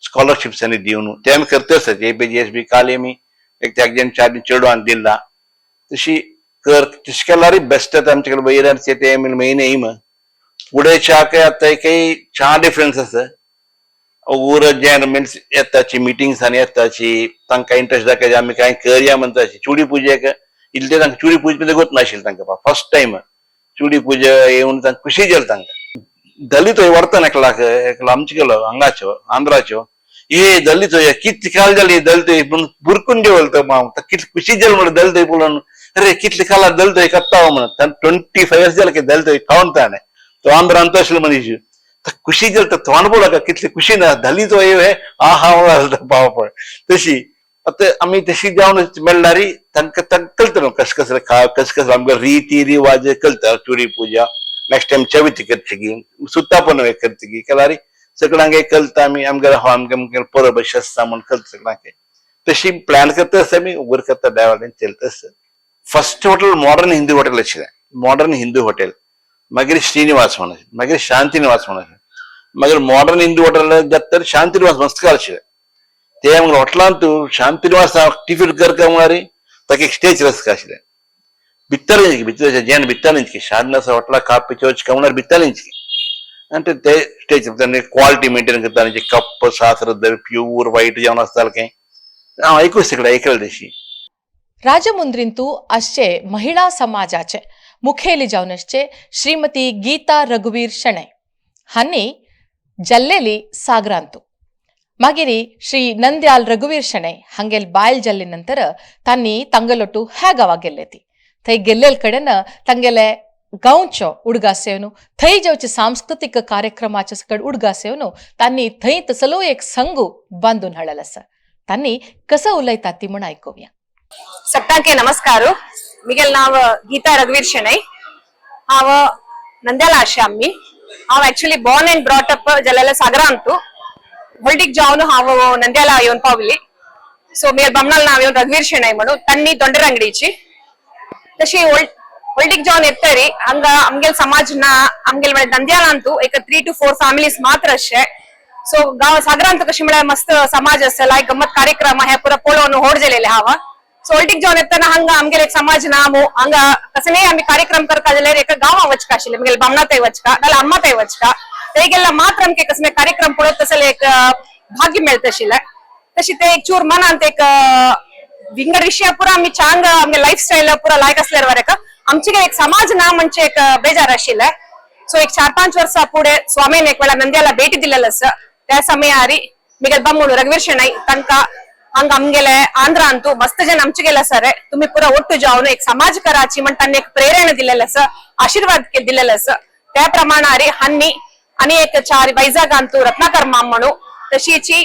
स्कॉलरशिप्स आनी दिवन ते आमी करता आसता. ए पी जी एस बी काल आमी एक एक जण 4 चेडवान दिला तशी कर तशें केल्यार बेस्ट. आतां आमचे कडेन वयर ते मेन एम फुडें च्याक आतां काही च्या डिफरन्स आसा. ऊर जेन मिन्स येताची मिटिंग्स आनी येताची तांकां इंट्रस्ट दाखयता आमी कांय करया म्हणटाची. चुडी पुजेक इतले तांकां चुडी पुजे गोत नाशिल्लें तांकां. फर्स्ट टायम चुडी पुजा येवन तांकां खुशी जाली. तांकां दलित व्हरता एकलाक एकलो आमचे गेलो हांगाच्यो आंध्राच्यो ए दलित कितली काल जाली दलित म्हणून बुरकून जेवल तो माम कितली खुशी जाली म्हणून दलित पळोवन. अरे कितले काला दलित कत्ताव म्हणून 25 इयर्स जाले की दलित खावन ताणें तो आंध्रांत आशिल्लो मनीस खुशी जाली. तोंड पळोवका कितली खुशी ना दलित हे हा हा पाव पळय. तशी आतां आमी तशी जावन मेळ्ळारी तांकां तांकां कळटा न्हू कशें कसलें खा कशें कसलें आमकां रिती रिवाज कळटा. चुडी पुजा नेक्स्ट टायम चविती करतगी सुत्तापन करतगी केल्यार सगळ्यांक कळटा. आमी आमगेर आमकां परब अशी आसता म्हूण कळटा सगळ्यांक. तशी प्लॅन करता आसता आमी उगर करता देवालें चलता आसता. First hotel modern Hindu hotel आशिल्लें, मॉडर्न हिंदू हॉटेल. मागीर श्रीनिवास म्हणून, मागीर शांतिनिवास म्हणून, मागीर मॉडर्न हिंदू हॉटेल जाता तर शांतिनिवास मस्त आशिल्लें. ते आमगे हॉटेलांत शांतिनिवास टिफिन करका म्हळ्यार ताका एक स्टेज रस्क आशिल्लें. भितर भितर जेन भितर నుంచి शांतिनिवास हॉटेला कापी चोवच म्हळ्यार भितर నుంచి అంటే ते स्टेज क्वालिटी मेंटेन करता कप सासर प्यूर व्हाईट जेवण आसतालें काय हांव आयकूं सगळें आयकलें तशी. राजमुंद्रींतू आसचे महिळा समाजाचे मुखेली जावन आसचे श्रीमती गीता रघुवीर शणै हांणी जल्लेली सागरांतू. मागीर श्री ನಂದ್ಯಾಲ್ रघुवीर शणै हांगेल बायल जल्ले नंतर तांणी तांगेलोटू ह्या गांवाक गेल्ले. ती थंय गेल्ले कडेन तांगेले गांवचो उडगास येवन थंय जेवचे सांस्कृतीक कार्यक्रमाचे सकड उडगास येवन तांणी थंय तसलो एक संघ बांदून हाडलेलो आसा. तांणी कसं उलयतात ती म्हण आयकुया. सगळ्यांके नमस्कार. मिगेल नाव गीता रघुवीर शेणै. हांव ನಂದ್ಯಾಲ आशे आम्ही. हांव actually born and brought up जलेले सागरा अंतु. होल्डिक जावन हांव ನಂದ್ಯಾಲ येवन पावली. सो मेर बमनाल नाव येवन रघुवीर शेणै म्हणून तन्नी दोंडर अंगडीची. तशी होल्डिक जावन येतरी ಹಂಗ ಆಮ್ಗೆಲ್ ಸಮಾಜ ನ ಆಮ್ಗೆಲ್ ನಂದ್ಯಾಲ ಅಂತೂ एक 3 to 4 families मात्र अशे. सो गांव सागरा अंतु कशी म्हळ्यार मस्त समाज आसा, लायक गम्मत कार्यक्रम हे पुरा पळोवन होड जालेले हावा. सो होल्डिक जावन येतना हंगा आमगेल एक समाज नामो हंगा कसने आम्ही कार्यक्रम करता जाल्यार एका गांवा वचका आशिल्ले, आमगेले बामणातय वचका नाल्यार अम्मातय वचका, तेगेला मात्र आमके कसले कार्यक्रम पळोवत तसले एक भाग्य मेळत आशिल्ले. तशी ते एक चूर मनांत एक विंगड विषय पुरा आम्ही चांग आमगे लायफ स्टाईल पुरा लायक असल्यार वरेक आमचे एक समाज ना म्हणजे एक बेजार आशिल्ले. सो एक 4-5 वर्षा पुढे स्वामीन एक वेळा ನಂದ್ಯಾಲ ಭೇಟಿ दिलेलं आसा. त्या समयारी मिगेल बम्मुಡು रघुवीर शेणै तांका हंग आमगेले आंध्र अंतू मस्त जन आमचे सर तुम्ही पुरा ಒಟ್ಟು जावन एक समाज कराची म्हण तांणी एक प्रेरणा दिलेलं आसा, आशीर्वाद दिलेलं आसा. त्या प्रमाणारी हन्नी आणि एक चार वैजाग अंतू रत्नाकर माम म्हणू, तशीची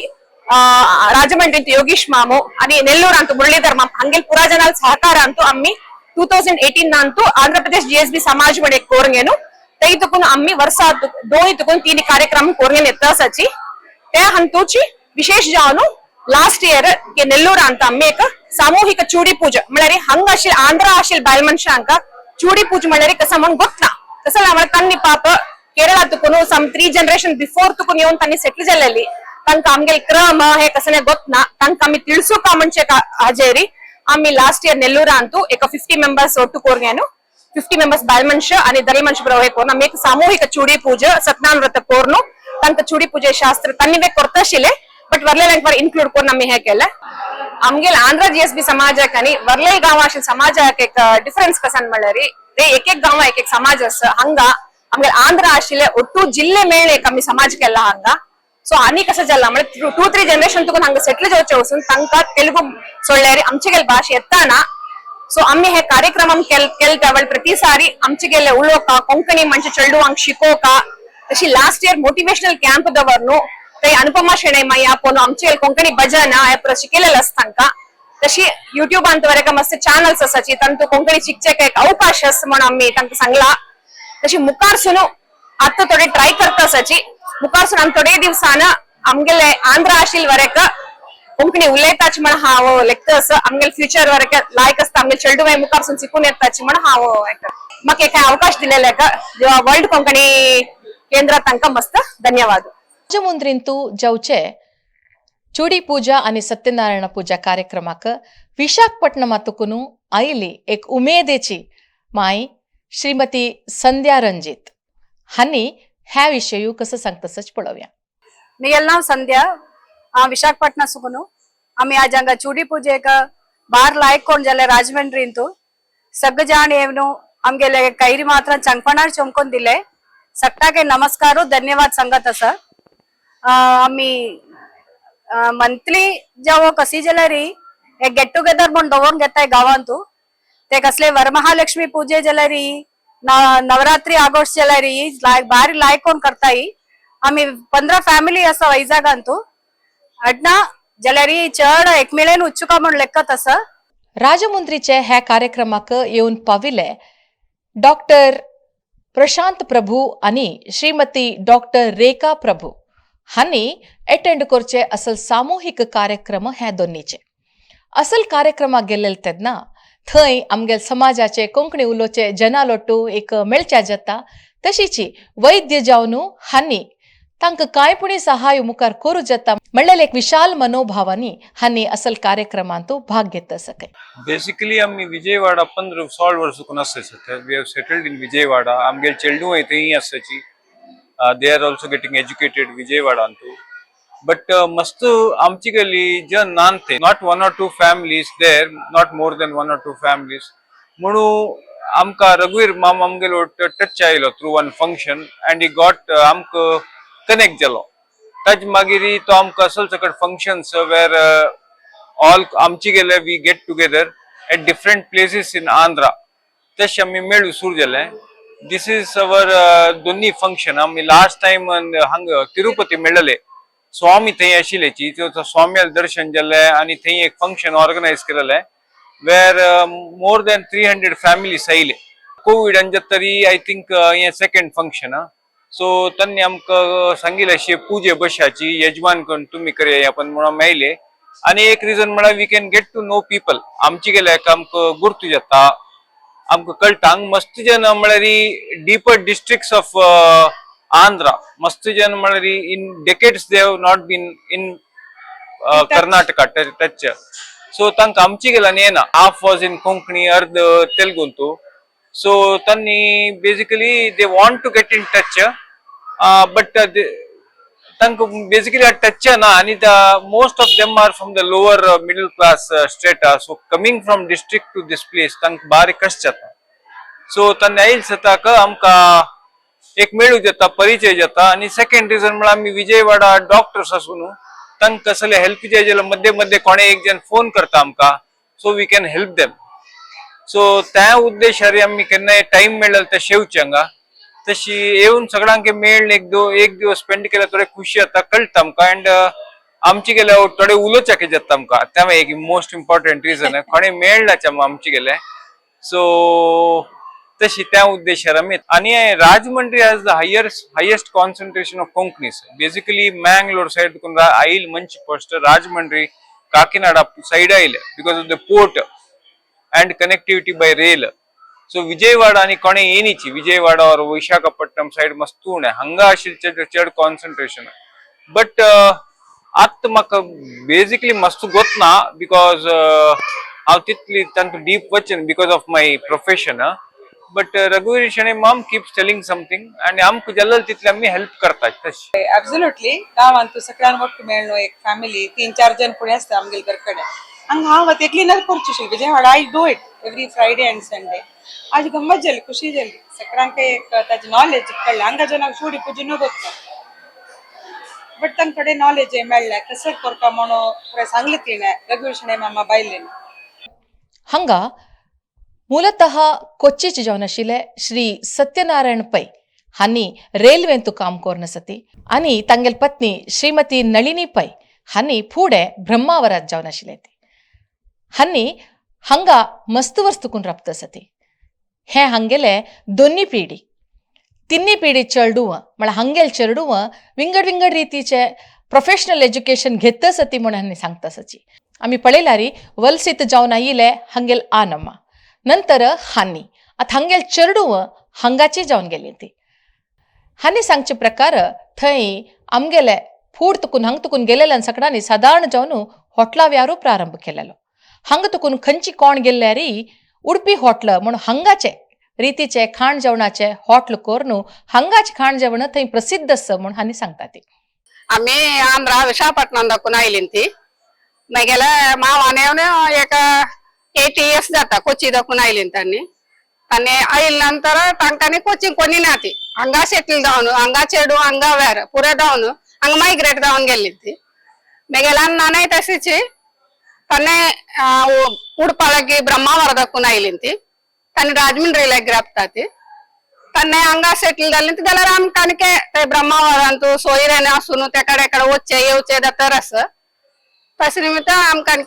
राजमंड्रींत योगीश मामू आणि ನೆಲ್ಲೂರ್ ಅಂತೂ ಮುರಳೀಧರ್ ಮಾಮ್ ಹಂಗೆಲ್ ಪುರಾ ಜನ ಸಹಕಾರ ಅಂತೂ ಅಮ್ಮಿ 2018 ಅಂತೂ ಆಂಧ್ರ ಪ್ರದೇಶ ಜಿಎಸ್ಬಿ ಸಮಾಜ म्हण एक कोरंगेನು तै तुकून आम्ही वर्सा दोन तुकून तीन कार्यक्रम कोरंगेन येतासाची. त्या हंतूची विशेष जावन लास्ट इयर ನೆಲ್ಲೂರ್ ಅಂತ ಅಮ್ಮಿ एक ಸಾಮೂಹಿಕ ಚೂಡಿ ಪೂಜೆ म्हळ्यार ಹಂಗ ಆಶಿಲ್ ಆಂಧ್ರ ಆಶಿಲ್ ಬಾಯಲ್ ಮನುಷ್ಯ ಚೂಡಿ ಪೂಜೆ म्हळ्यार कसा म्हणून ಗೊತ್ತ कसा म्हळ्यार तन्नी पाप केरळा तुकून सम 3 जनरेशन बिफोर तुकून येवन तांणी सेटल जाल्लेली, तांकां आमगेल क्रम हे कसने ಗೊತ್ತ तांकां आमी ತಿಳ್ಸುಕ ಮುಂಚೆ हाजेरी आम्ही लास्ट इयर ನೆಲ್ಲೂರ ಅಂತೂ एक 50 ಮೆಂಬರ್ಸ್ ಒಟ್ಟು ಕೋರ್ಗೇನು, 50 ಮೆಂಬರ್ಸ್ ಬಾಯಲ್ ಮನುಷ್ಯ आणि ದರಿ ಮನುಷ್ಯ ಬ್ರಹ್ಮ ಕೋರ್ನ ಆमी एक ಸಾಮೂಹಿಕ ಚೂಡಿ ಪೂಜೆ ಸತ್ಯನಾರಾಯಣ ವ್ರತ ಕೋರ್ನು तांकां चूडी पूजे शास्त्र तन्नी ಕೊರ್ತಶಿಲೆ ಬಟ್ ವರ್ಲೆ ಇನ್ಕ್ಲೂಡ್ कोर आमी हे केले. आमगेल आंध्र जीएसबी समाजाक आणि वर्ले गांव आशिल्ले समाजाक एक डिफरन्स कसान म्हणल्यार ते एक एक गांव एक एक समाज आसा. हांगा आमगेल आंध्र आशिल्ले ಒಟ್ಟು ಜಿಲ್ಲೆ ಮೇळ एक आमी समाज केला हांगा. सो आनी कसं जाला म्हणजे 2-3 जनरेशन तुकून हांगा सेटल जावचे वचून तांकां तेलुगू सोडल्यार आमचे गेले भाशा येताना. सो आम्ही हे कार्यक्रम केल त्यावेळी प्रतिसारी आमचे गेले उलोवका कोंकणी म्हणजे चेडवांक शिकोवका. तशी लास्ट इयर मोटिवेशनल कॅम्प दवरनु ते अनुपमा शेणै माई आपोवन आमचे कोंकणी भजन हे पुरा शिकयलेले आसा तांकां. तशी युट्यूबान वरेक मस्त चॅनल्स आसाची तांतू कोंकणी शिकचेक एक अवकाश आसा म्हणून आमी तांकां सांगला. तशी मुखारसून आतां थोडे ट्राय करता आसाची मुखारसून आमी थोडे दिवसान आमगेले आंध्र आशिल वरेक कोंकणी उलयताची म्हण हांव लेखता आसा. आमगेले फ्युचर वरेक लायक आसता आमगेले चेडूं मुखारसून शिकून येताची म्हण हांव म्हाका एक अवकाश दिलेले वर्ल्ड कोंकणी केंद्रात तांकां मस्त धन्यवाद. राजमुंद्रींतू जावचे चूडी पूजा आणि सत्यनारायण पूजा कार्यक्रमाक विशाखपट्टणमातुकून आयली एक उमेदेची माई श्रीमती संध्या रंजित हांणी ह्या विशयू कसं सांगतसच पळोवया. मिगेल नाव संध्या, हांव विशाखपट्टणा सुकून. आमी आज हांगा चुडी पुजेक बार लायक कोण जाले राजमंड्रींतू सगळे जाण येवन आमगेले कैरी मात्र चंगपणार चमकोन दिले. सगळ्याके नमस्कार धन्यवाद सांगत आसा. आमी मंथली जावं कशी जाल्यार एक गेट टुगेदर म्हूण दवरून घेताय गांवांतू. ते कसले वरमहालक्ष्मी पूजे जाल्यार, नवरात्री आगोश जाल्यार बारी लायक कोण करताय. आमी 15 फॅमिली आसा वैजागांतू अडना जाल्यार चड एकमेळेन उत्सुका म्हूण लेखत आसा. राजमुंद्रीचे ह्या कार्यक्रमाक येवन पाविल्ले डॉक्टर प्रशांत प्रभू आणि श्रीमती डॉक्टर रेखा प्रभू हांणी अटेंड करचे असल सामुहीक कार्यक्रम ह्या दोन्नीचे. असल कार्यक्रमाक गेल्ले तेन्ना थंय आमगेल समाजाचे कोंकणी उलोवचे जनालोटू एक मेळच्या जाता. तशीची वैद्य जावन हांणी तांकां कांय पुणी सहाय मुखार करूं जाता म्हणलेले एक विशाल मनोभावानी हांणी असल कार्यक्रमांत भाग घेत सकाय. बेसिकली आमी विजयवाडा 15-16 वर्सां आसता. We have settled in Vijayawada. आमगेले चेडूं थंय आसाची. They are also getting educated विजयवाडांतू. But मस्त आमची गली जन नान थे, not one or two families there, not more than one or two families. म्हणून आमकां रघुवीर माम आमगेलो टच आयलो through one function and he got आमकां कनेक्ट जालो. ताजे मागीर तो आमकां असल सकट फंक्शन्स वेर ऑल आमची गेले we get together at different places in Andhra, तशें आमी मेळू सुरू जाले. This is our दोन्ही फंक्शन. आमी लास्ट टायम हांगा तिरुपती मेळ्ळले, स्वामी थंय आशिल्ल्याची, स्वाम्याले दर्शन जालें आनी थंय एक फंक्शन ऑर्गनायज केलेलें. where more than 300 families आयले. कोवीड तरी I think हे सेकंड फंक्शन. सो त्यांनी आमकां सांगिल्लें अशें पुजे बशाची यजमान करून तुमी करया पण म्हणून आमी आयले. आनी एक रिजन म्हळ्यार we can get to know people. आमची गेल्याक आमकां गुर्तू जाता, आमकां कळटा. हांगा मस्त जन म्हळ्यार डीपर डिस्ट्रिक्ट्स ऑफ आंध्रा मस्त जन म्हळ्यार in decades they have not been in Karnataka touch. So तांकां आमची गेल्यान येना, हाफ वॉज इन कोंकणी, अर्द तेलुगूंतू. सो तांणी basically they want to get in touch, but तांकां बेसिकली टच ना. आनी the most of them are from the lower middle class strata, so coming from district to this place तांकां बारीक कश्ट जाता. So तांणी आयल सताक आमकां एक मेळूंक जाता, परिचय जाता. आनी सेकंड रिजन म्हळ्यार आमी विजयवाडा डॉक्टर्स आसून तांकां कसले हेल्प जाय जाल्यार मध्ये मध्ये कोणे एक जण फोन करता आमकां, so we can help them. So त्या उद्देशार आमी केन्नाय टायम मेळ्ळो तशें येवचें हांगा. तशी येवन सगळ्यांक मेळ्ळ एक दिवस स्पेंड केल्यार थोडे खुशी जाता, कळटा आमकां. अँड आमचे गेल्यार थोडे उलोवच्याक जाता आमकां. त्या एक मोस्ट इम्पॉर्टंट रिजन, कोणे मेळ्ळाचे आमचे गेले. सो तशी त्या उद्देशार आमी. आनी Rajahmundry has the highest concentration of Konkanis. Basically Mangalore side I'll मंచి first Rajahmundry, Kakinada side आयले because of the port and connectivity by rail. So Vijayawada आनी कोणे येनीची विजयवाडा ऑर विशाखापट्टणम सायड मस्त उणें हांगा आशिल्लें चड चड कॉन्सन्ट्रेशन. बट आतां म्हाका बेजिकली मस्त गोतना because हांव तितली तांतूं डीप वचन because of my profession, but रघुवीर शणै माम किप्स टेलिंग समथिंग आनी आमकां जाल्ले तितले आमी हेल्प करतात तशें. ॲब्सोल्युटली. गांवांत सगळ्यान ಒಟ್ಟು ಮೇಳ್ನು एक फ्यामिली, तीन चार जण पुणे आसता आमगेले घर कडेन. हांगा हांव आतां एकली नर करची Vijayawada. I do it every Friday and Sunday. आज गम्मत जाली, खुशी जाली. सगळ्यांक एक ताजी नॉलेज कळ्ळें. हांगा जनाक चूडी पुजून ಗೊತ್ತ, बट तांकडे नॉलेज मेळ्ळें कसं करता म्हणून पुराय सांगलें तिणें रघुवीर शणै मामा बायलेन. हांगा ಮೂಲತಃ ಕೊಚ್ಚಿच जावन आशिल्ले श्री सत्यनारायण पै हांणी रेल्वेंत काम कोर्ण सती आनी तांगेल पत्नी श्रीमती नಳಿनी पै हांणी फुडें ब्रह्मावरात जावन आशिल्ले ती. हांणी हांगा मस्त वर्स तुकून राबता सती. हे हांगेले दोन्ही पिढी तिन्ही पिढी चेडूव म्हळ्यार हांगेल चेडूव विंगड विंगड रितीचे प्रोफेशनल एज्युकेशन घेत सती म्हणून हांणी सांगता सची. आमी पळयल्यारी वलसीत जावन आयिल्ले हांगेल आनम्मा, नंतर हानी, आतां हांगेल चेडूव हांगाची जावन गेली ती. हांणी सांगचे प्रकार थंय आमगेले फूड तुकून हांग तुकून गेलेल्यान सगळ्यांनी सादारण जावन हॉटला व्यारू प्रारंभ केलेलो. हांगा तुकून खंयची कोण गेल्यारी उडपी हॉटल म्हणून हांगाचे रितीचे खाण जेवणाचे हॉटल करून हांगाचे खाण जेवण थंय प्रसिद्ध आसा म्हणून हांणी सांगता ती. आम्ही आंध्रा विशाखापट्टणम दाखून आयली ती. मागेले मावान येवन एक 8 इयर्स जाता कोची दाखून आयली. तांणी तांणी आयल नंतर तांकांनी कोचिंग कोणी ना ती. हांगा सेटल जावन हांगा चेडू हांगा वेर पुरे जावन हांगा मायग्रेट जावन गेल्ली ती. मागेले नानाय तशीच ताणें उडपालागी ब्रह्मावर दाखून आयली ती. तांणी राजमंड्रीला राबता ती. ताणें हांगा सेटल जाली ती जाल्यार आमकां आनी ते ब्रह्मावरांत सोयऱ्यानी आसून त्या कडेन कडेन वचचे येवचे जाता आसा. तशें निमित्त आमकां आनी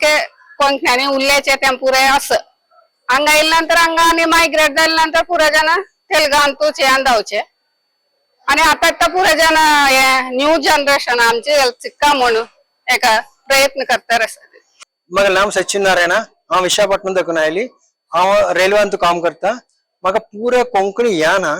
कोंकण्यानी उरल्याचे तें पुरे आसा. हांगा येयल्या नंतर हांगा आनी मायग्रेट जाल्या नंतर पुरे जाण तेलगांतूच हें धांवचे. आनी आतां आतां पुरे जाण हे न्यू जनरेशन आमचे चिक्का म्हणून एका प्रयत्न करता आसा. म्हजें नाम सचिन नारायणा. हांव विशाखापट्टणम दाखून आयली. हांव रेल्वेंत काम करता. म्हाका पुरे कोंकणी येना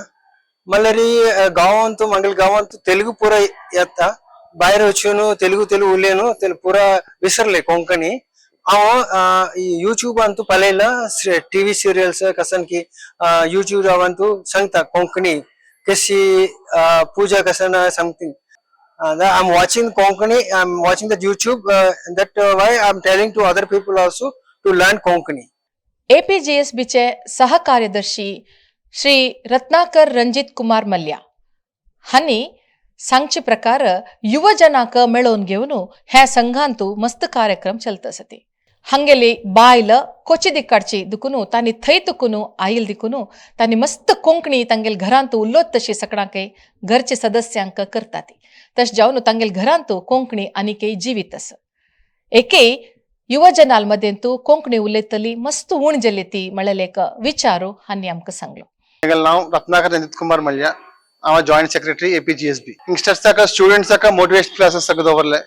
म्हणल्यार गांवांत मागील गांवांत तेलुगू पुरा येता. भायर वचून तेलुगू तेलुगू उलयन तेलुगू पुरा विसरले कोंकणी. हांव यूट्यूबांतू पळयला टीव्ही सिरियल्स कसन की यूट्यूबांतू सांगता कोंकणी कशी पूजा कसन something. I am watching Konkani, I am watching that YouTube, that why I am telling to other people also to learn Konkani. एपीजीएसबीचे सहकार्यदर्शी Shri Ratnakar Ranjit Kumar Mallya हांणी सांगचे प्रकार युवजनाक मेळोवन घेवन ह्या संघांतू मस्त कार्यक्रम चलत आसती. हांगेली बायल कोची दिकाडची दुखून तांणी थंय तुकून आयल दिकून तांणी मस्त कोंकणी तांगेल घरांत उलोत तशी सगळ्यांक घरचे सदस्यांक करता ती. तशें जावन तांगेल घरांत कोंकणी आनीकय जिवीत आसा. एके युवजनाल मदेंतू कोंकणी उलयतली मस्त उण जाली ती म्हळ्यार एक विचारू हांणी आमकां सांगलो. म्हगेलें नांव रत्नाकर रंजित कुमार मल्ल्या. हांव जॉयंट सेक्रेटरी एपीजीएसबी. यंगस्टर्स ताका, स्टुडंट्स ताका मोटिवेशन क्लासेस सगळं दवरले.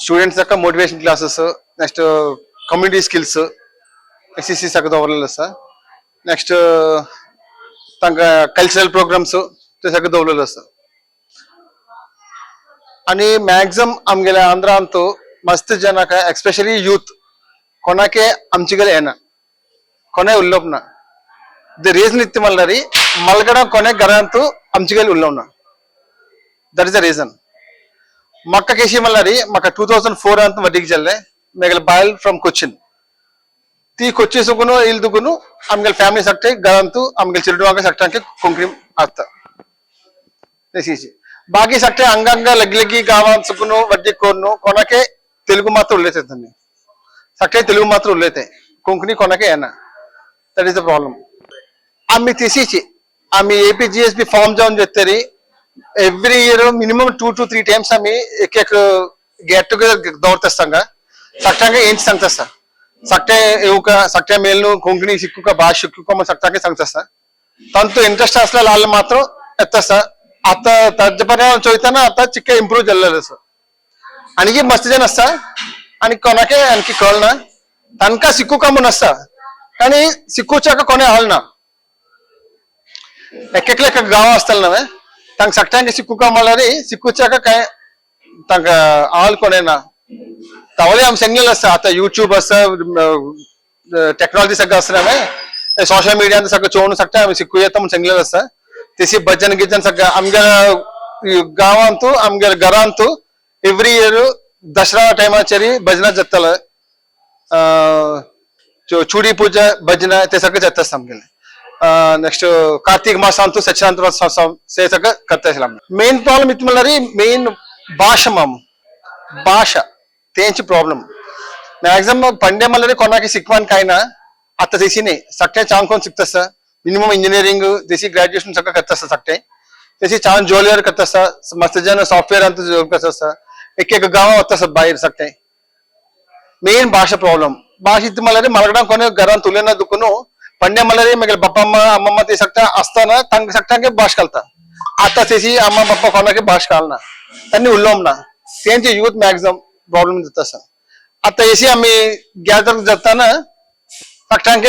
स्टुडंट्स ताका motivation classes, next community skills, SCC सगळं दवरलेलं आसा. नेक्स्ट तांकां कल्चरल प्रोग्राम्स ते सगळं दवरलेलं आसा. आणि मॅक्झिमम आमगेल्या आंध्रांत मस्त जनाक, एस्पेशली यूथ, कोणाके आमचे कडेन येना, कोणाय उलोवप ना. The reason इत्त म्हणल्यार मलगडा कोणे घरांत आमचे कडेन उलोवप ना. That is the reason. म्हाका केशी म्हणल्यार म्हाका 2004 अंत वडीक जाल्ले. मेगेले बायल फ्रॉम कोचीन, ती कोच्ची सुकून येयल दुकून आमगेले फ्यामिली सगळे घरांत आमगेले चिरडुवांक सगळ्यांक कोंकणी आता. बाकी सगळे अंगांग लगी लगी गावांत सुकून वड्डी कोरून कोणाके తెలుగు మాత్రం ఉల్లేతుంది. సక్కే తెలుగు మాత్రం ఉల్లేతే, कोंकणी कोणाके येना. That is the problem. आम्ही తీసేసి आम्ही एपीजीएसबी फॉर्म जावन घेतरी every year minimum 2 to 3 times आम्ही एक एक गेट टुगेदर दवरता. सांगा सगळ्यांक ఏంటి सांगता, सगळे येवका, सगळ्या मेलను कोंकणी शिकूका, भाषा शिकूका म्हण सगळ्यांक सांगता. तांचो इंट्रस्ट असल्यार आले मात्र येता. आता ताजे पर्यंत चोयताना आता चिक्के इम्प्रूव्ह जाल्लें आसा. आणखी मस्त जण आसता आणि कोणाके आणखी कळना, तांकां शिकूका म्हूण आसता आनी शिकूच्याक कोणें हाल ना. एक एकले एक गांव आसतलें नव्हे, तांकां सगळ्यांक शिकूका म्हणल्यार शिकूच्याक काय तांकां हाल कोणें ना. तावले आमी सांगलेलें आसता. आतां युट्यूब आसा, टेक्नॉलॉजी सगळं आसा नव्हे, सोशल मिडियान सगळं चोवन सगळें आमी शिकू येता म्हूण सांगलेलें आसता. तेशी भजन गिजन सगळं आमगे गांवांतू, आमगे घरांतू एवरी इयर दसरा टायमाचेर भजनां जाताले, चुडी पूजा भजन ते सगळें जाता आसता आमगेलें. नेक्स्ट कार्तीक मासांतू सच्चिदानंद ते सगळं करता आसले. मेन प्रॉब्लम इतलें म्हणल्यार मेन भाशा माम, भाशा तेंची प्रॉब्लम. मॅक्झिमम पंडे म्हणल्यार कोणाक शिकवान काय ना. आता तेशी न्ही, सगळें चांग कोण शिकता आसता. मिनिमम इंजिनियरिंग तेशी ग्रॅज्युएशन सगळं करता आसता. सगळें तेशी छान जोलियर करता आसता. मस्त जण सॉफ्टवेअर अंत जॉब करता आसता. एक एक गांवां वता आसता भायर सगळें. मेन भाशा प्रॉब्लम. भाशा इतलें म्हणल्यार मलगडा कोण घरांत उलयना दुखून पंड्या म्हणल्यार मागीर बाप्पा अम्मम्मा ते सगळें आसतना तांकां सगळ्यांक भाश कळटा. आता तेशी अम्मा बाप्पा कोणाक भाश कळना, तांणी उलोवप ना. तेंचे यूथ मॅक्झिमम प्रॉब्लम जाता आसा. आता एसी आमी गॅदर जाताना सगळ्यांक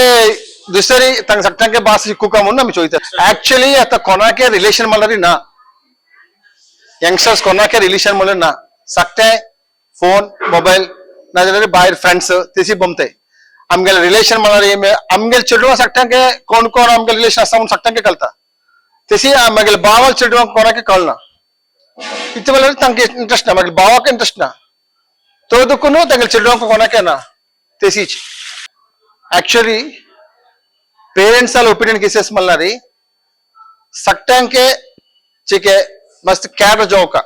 दुसरी तांकां सगळ्यांक भास शिकूका म्हणून आमी चोयता. ऍक्च्युअली आता कोणाके रिलेशन म्हणल्यार ना, यंगस्टर्स कोणाके रिलेशन म्हणल्यार ना. सगळे फोन मोबायल नाजाल्यार भायर फ्रेंड्स तेशी बोमताय. आमगेले रिलेशन म्हणल्यार आमगेले चेडवां सगळ्यांक कोण कोण आमगेले रिलेशन आसा म्हणून सगळ्यांक कळटा. तेशी मागीर भावाल चेडवांक कोणाक कळना. इतलें म्हणल्यार तांकां इंट्रस्ट ना, मागीर भावाक इंट्रस्ट ना, तो दुखून तांगेले चेडवांक कोणाक ना तेशीच. ऍक्च्युअली पेरेंट्स ఒపీనియన్ కేసెస్ म्हणल्यार सगळ्यांके चिके मस्त कॅर जावका.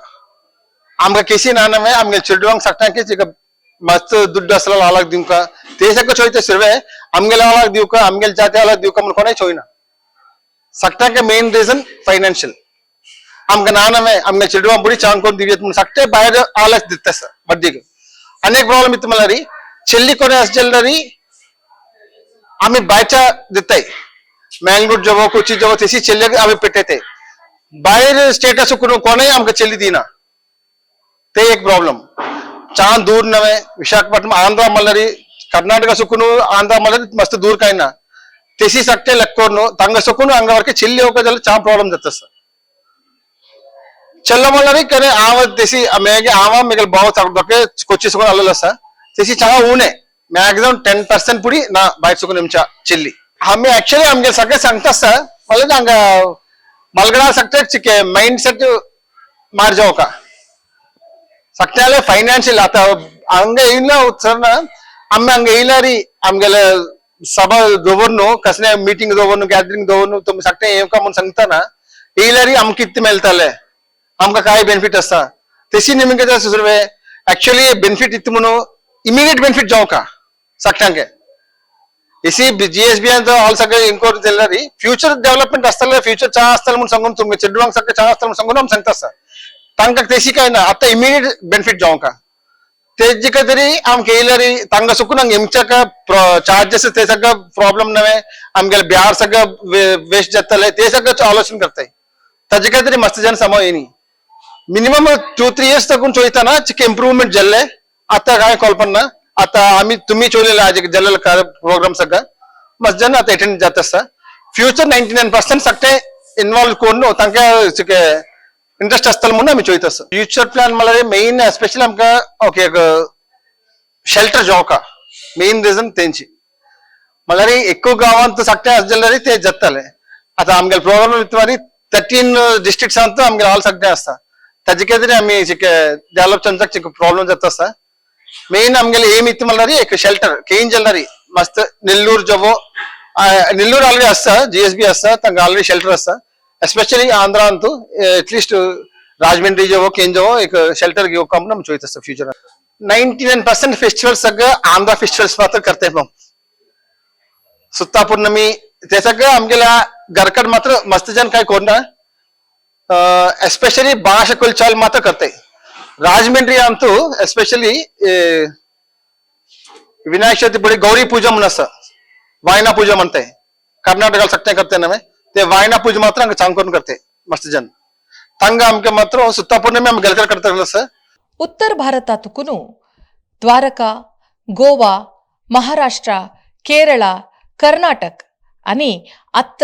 आमकां केसी ना नव्हे, आमगे चेडवांक सगळ्यांके चिके मस्त दुड्डू आसल्यार आलाक दिवका ते सगळं चोयता सुरवे. आमगेले आलाक दिवका, आमगेले जाती आलाक दिवका म्हूण कोणें चोयना. सगळ्यांके मेन रिजन फायनान्शियल. आमकां ना नव्हे, आमगे चेडवां बुडी चांग करून दिवयत म्हूण सगळे भायर आलाक दिता आसा बड्डीक. अनेक प्रॉब्लम इत्त म्हणल्यार చెల్లి కొనే జ్యువెలరీ आम्ही बायच्या दिताय. मँगलोर जवळ, कोची जवळ तशी चेल्ली आमी पेटयताय. भायर स्टेटस कोणूय आमकां चेल्ली दिना, ते एक प्रॉब्लम. చాలా दूर नव्हे, विशाखापट्टणम आंध्र म्हणल्यार कर्नाटक सुकून आंध्र म्हणल्यार मस्त दूर काय ना. तेशी सगळे लेक्कोरను ತಂಗ ಸುಕೂನು ಹಂಗ ವರೆಗೆ ಚೆಲ್ಲಿ ಹೋಗೋದೆಲ್ಲ ಚಾ ಪ್ರಾಬ್ಲಮ್ ಜತ್ತ ಸರ್. ಚೆಲ್ಲ म्हणल्यार ಕರೆ ಆವ ತೆಸಿ ಮೇಗೆ ಆವ ಮೇಗಲ್ ಬಾವ ತಗೊಳಕ್ಕೆ ಕೊಚ್ಚಿ ಸುಕೂನ್ ಅಲ್ಲಲ್ಲ ಸರ್. ತೆಸಿ ಚಾ ऊने मॅक्झिमम 10% पुढी ना बाहेर सुकून आमच्या चिल्ली. आम्ही ऍक्च्युअली आमगे सगळे सांगता सर. म्हणल्यार हांगा मलगडा सगळे चिके माइंड सेट मार जावका का सगळ्याले फायनान्शियल. आता ಹಂಗ ಇಲ್ಲ ಸರ್, आम्ही ಹಂಗ येयलारी आमगेले सभा दवरनु कसले मीटिंग दवरनु गॅदरिंग दवरनु तुमी सगळे येवका म्हणून सांगताना येयलारी आमकां कितें मेळटाले, आमकां काय बेनिफीट आसा तेशी निमगे सुरवे. ऍक्च्युअली बेनिफीट इतलें म्हणून इमिडिएट बेनिफीट जावका सगळ्यांक. एसी जीएसबी ऑल सगळे इन्क्वायरी जाल्यार फ्युचर डेव्हलपमेंट आसतलें, फ्युचर चा आसतलें म्हणून सांगून तुमगे चेडवांक सगळें चा आसतलें म्हणून सांगून आमी सांगता आसा. तांकां तेशी काय ना, आतां इमिडिएट बेनिफीट जावका. तेजे खातीर आमकां येयल्यार तांकां सुकून हांगा एमच्याक चार्जेस ते सगळं प्रॉब्लम नव्हे, आमगेले ब्यार सगळं वेस्ट जातले, ते सगळं आलोचन करताय. ताजे खातीर मस्त जन समो येनी मिनिमम 2-3 इयर्स तकून चोयताना चिके इम्प्रूवमेंट जाल्ले. आतां कांय कळपण ना. आतां आमी तुमी चोयलेले आज जाल्ले प्रोग्राम सगळं मस्त जन आतां अटेंड जात आसा. फ्युचर 99% सगळे इन्वॉल्व करून तांकां चिके इंट्रस्ट आसतलो म्हणून आमी चोयत आसा. फ्युचर प्लॅन म्हणल्यार मेन स्पेशली आमकां ओके एक शेल्टर जावका मेन रिजन तेंची म्हणल्यार ఎక్కువ गांवांत सगळे आसा जाल्यार ते जातले. आतां आमगेले प्रोग्राम 13 डिस्ट्रिक्ट्स अंत आमगेले ऑल सगळे आसता. ताजे खातीर आमी चिके डेव्हलप चमचाक चिके प्रॉब्लम जाता आसा. मेन आमगेले एम इत्त म्हणल्यार एक शेल्टर केन जाल्यार मस्त नेल्लूर जवो नेल्लूर ऑलरेडी आसता, जीएसबी आसता, तांकां ऑलरेडी शेल्टर आसता. एस्पेशली आंध्रा अंतू एटलीस्ट राजमंड्री जवो केन जवो एक शेल्टर घेवका म्हणून आमी चोयत आसता फ्युचर. 99% फेस्टिवल सगळं आंध्रा फेस्टिवल्स मात्र करते. मग सुत्ता पूर्णमी ते सगळं आमगेल्या घरकड मात्र मस्त जन काय कोरना, एस्पेशली भाषा कुलचाल मात्र करते. राजमंड्री अंतू एस्पेशली विनायक चौथी पुढे गौरी पूजा म्हणून आसा, वायना पूजा म्हणते कर्नाटकात सगळे करते नव्हे, ते वायना पूजा मात्र हांगा चांग करून करते मस्त जन. तांगा आमकां मात्र सुत्ता पूर्णमी आमी गलकर करता सर. उत्तर भारतातुकुनु द्वारका, गोवा, महाराष्ट्र, केरळा, कर्नाटक आनी आत्त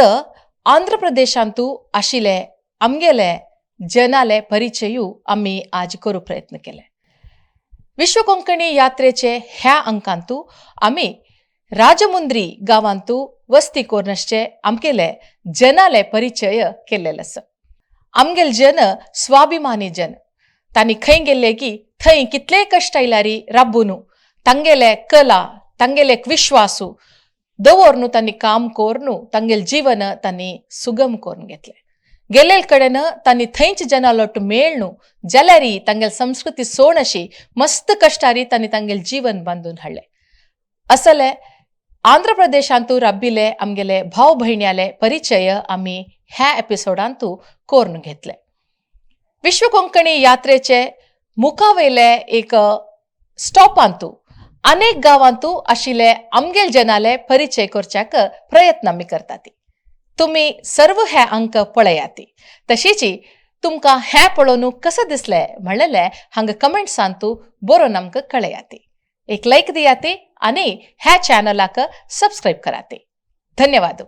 आंध्र प्रदेशांतू आशिल्ले आमगेले जनाले परिचयू आमी आज करूं प्रयत्न केले. विश्व कोंकणी यात्रेचे ह्या अंकांतू आमी राजमुंद्री गांवांतू वस्ती कोर्नसचे आमगेले जनाले परिचय केल्लेले आसा. आमगेले जन स्वाभिमानी जन, तांणी खंय गेल्ले की थंय कितलेय कश्ट आयल्यारी राबून तांगेले कला तांगेले विश्वासू दवरनु तांणी काम कोरनु तांगेले जीवन तांणी सुगम करून घेतले. गेल्ले कडेन तांणी थंयच जनालोट मेळनु जाल्यारी तांगेले संस्कृती सोण अशी मस्त कश्टारी तांणी तांगेले जीवन बांदून हाडले. असले आंध्र प्रदेशांतू राबिल्ले आमगेले भाव भयण्याले परिचय आमी ह्या एपिसोडांतू कोरून घेतले. विश्व कोंकणी यात्रेचे मुखावयले एक स्टॉपांतू अनेक गांवांतू आशिल्ले आमगेल जनाले परिचय करच्याक प्रयत्न आमी करतात. तुमी सर्व हे अंक पळयाती. तशीच तुमकां हें पळोवन कसं दिसलें म्हणलेलें हांगा कमेंट्सांतू बरोवन आमकां कळयाती. एक लायक दियाती आनी ह्या चॅनलाक सबस्क्रायब कराती. धन्यवाद.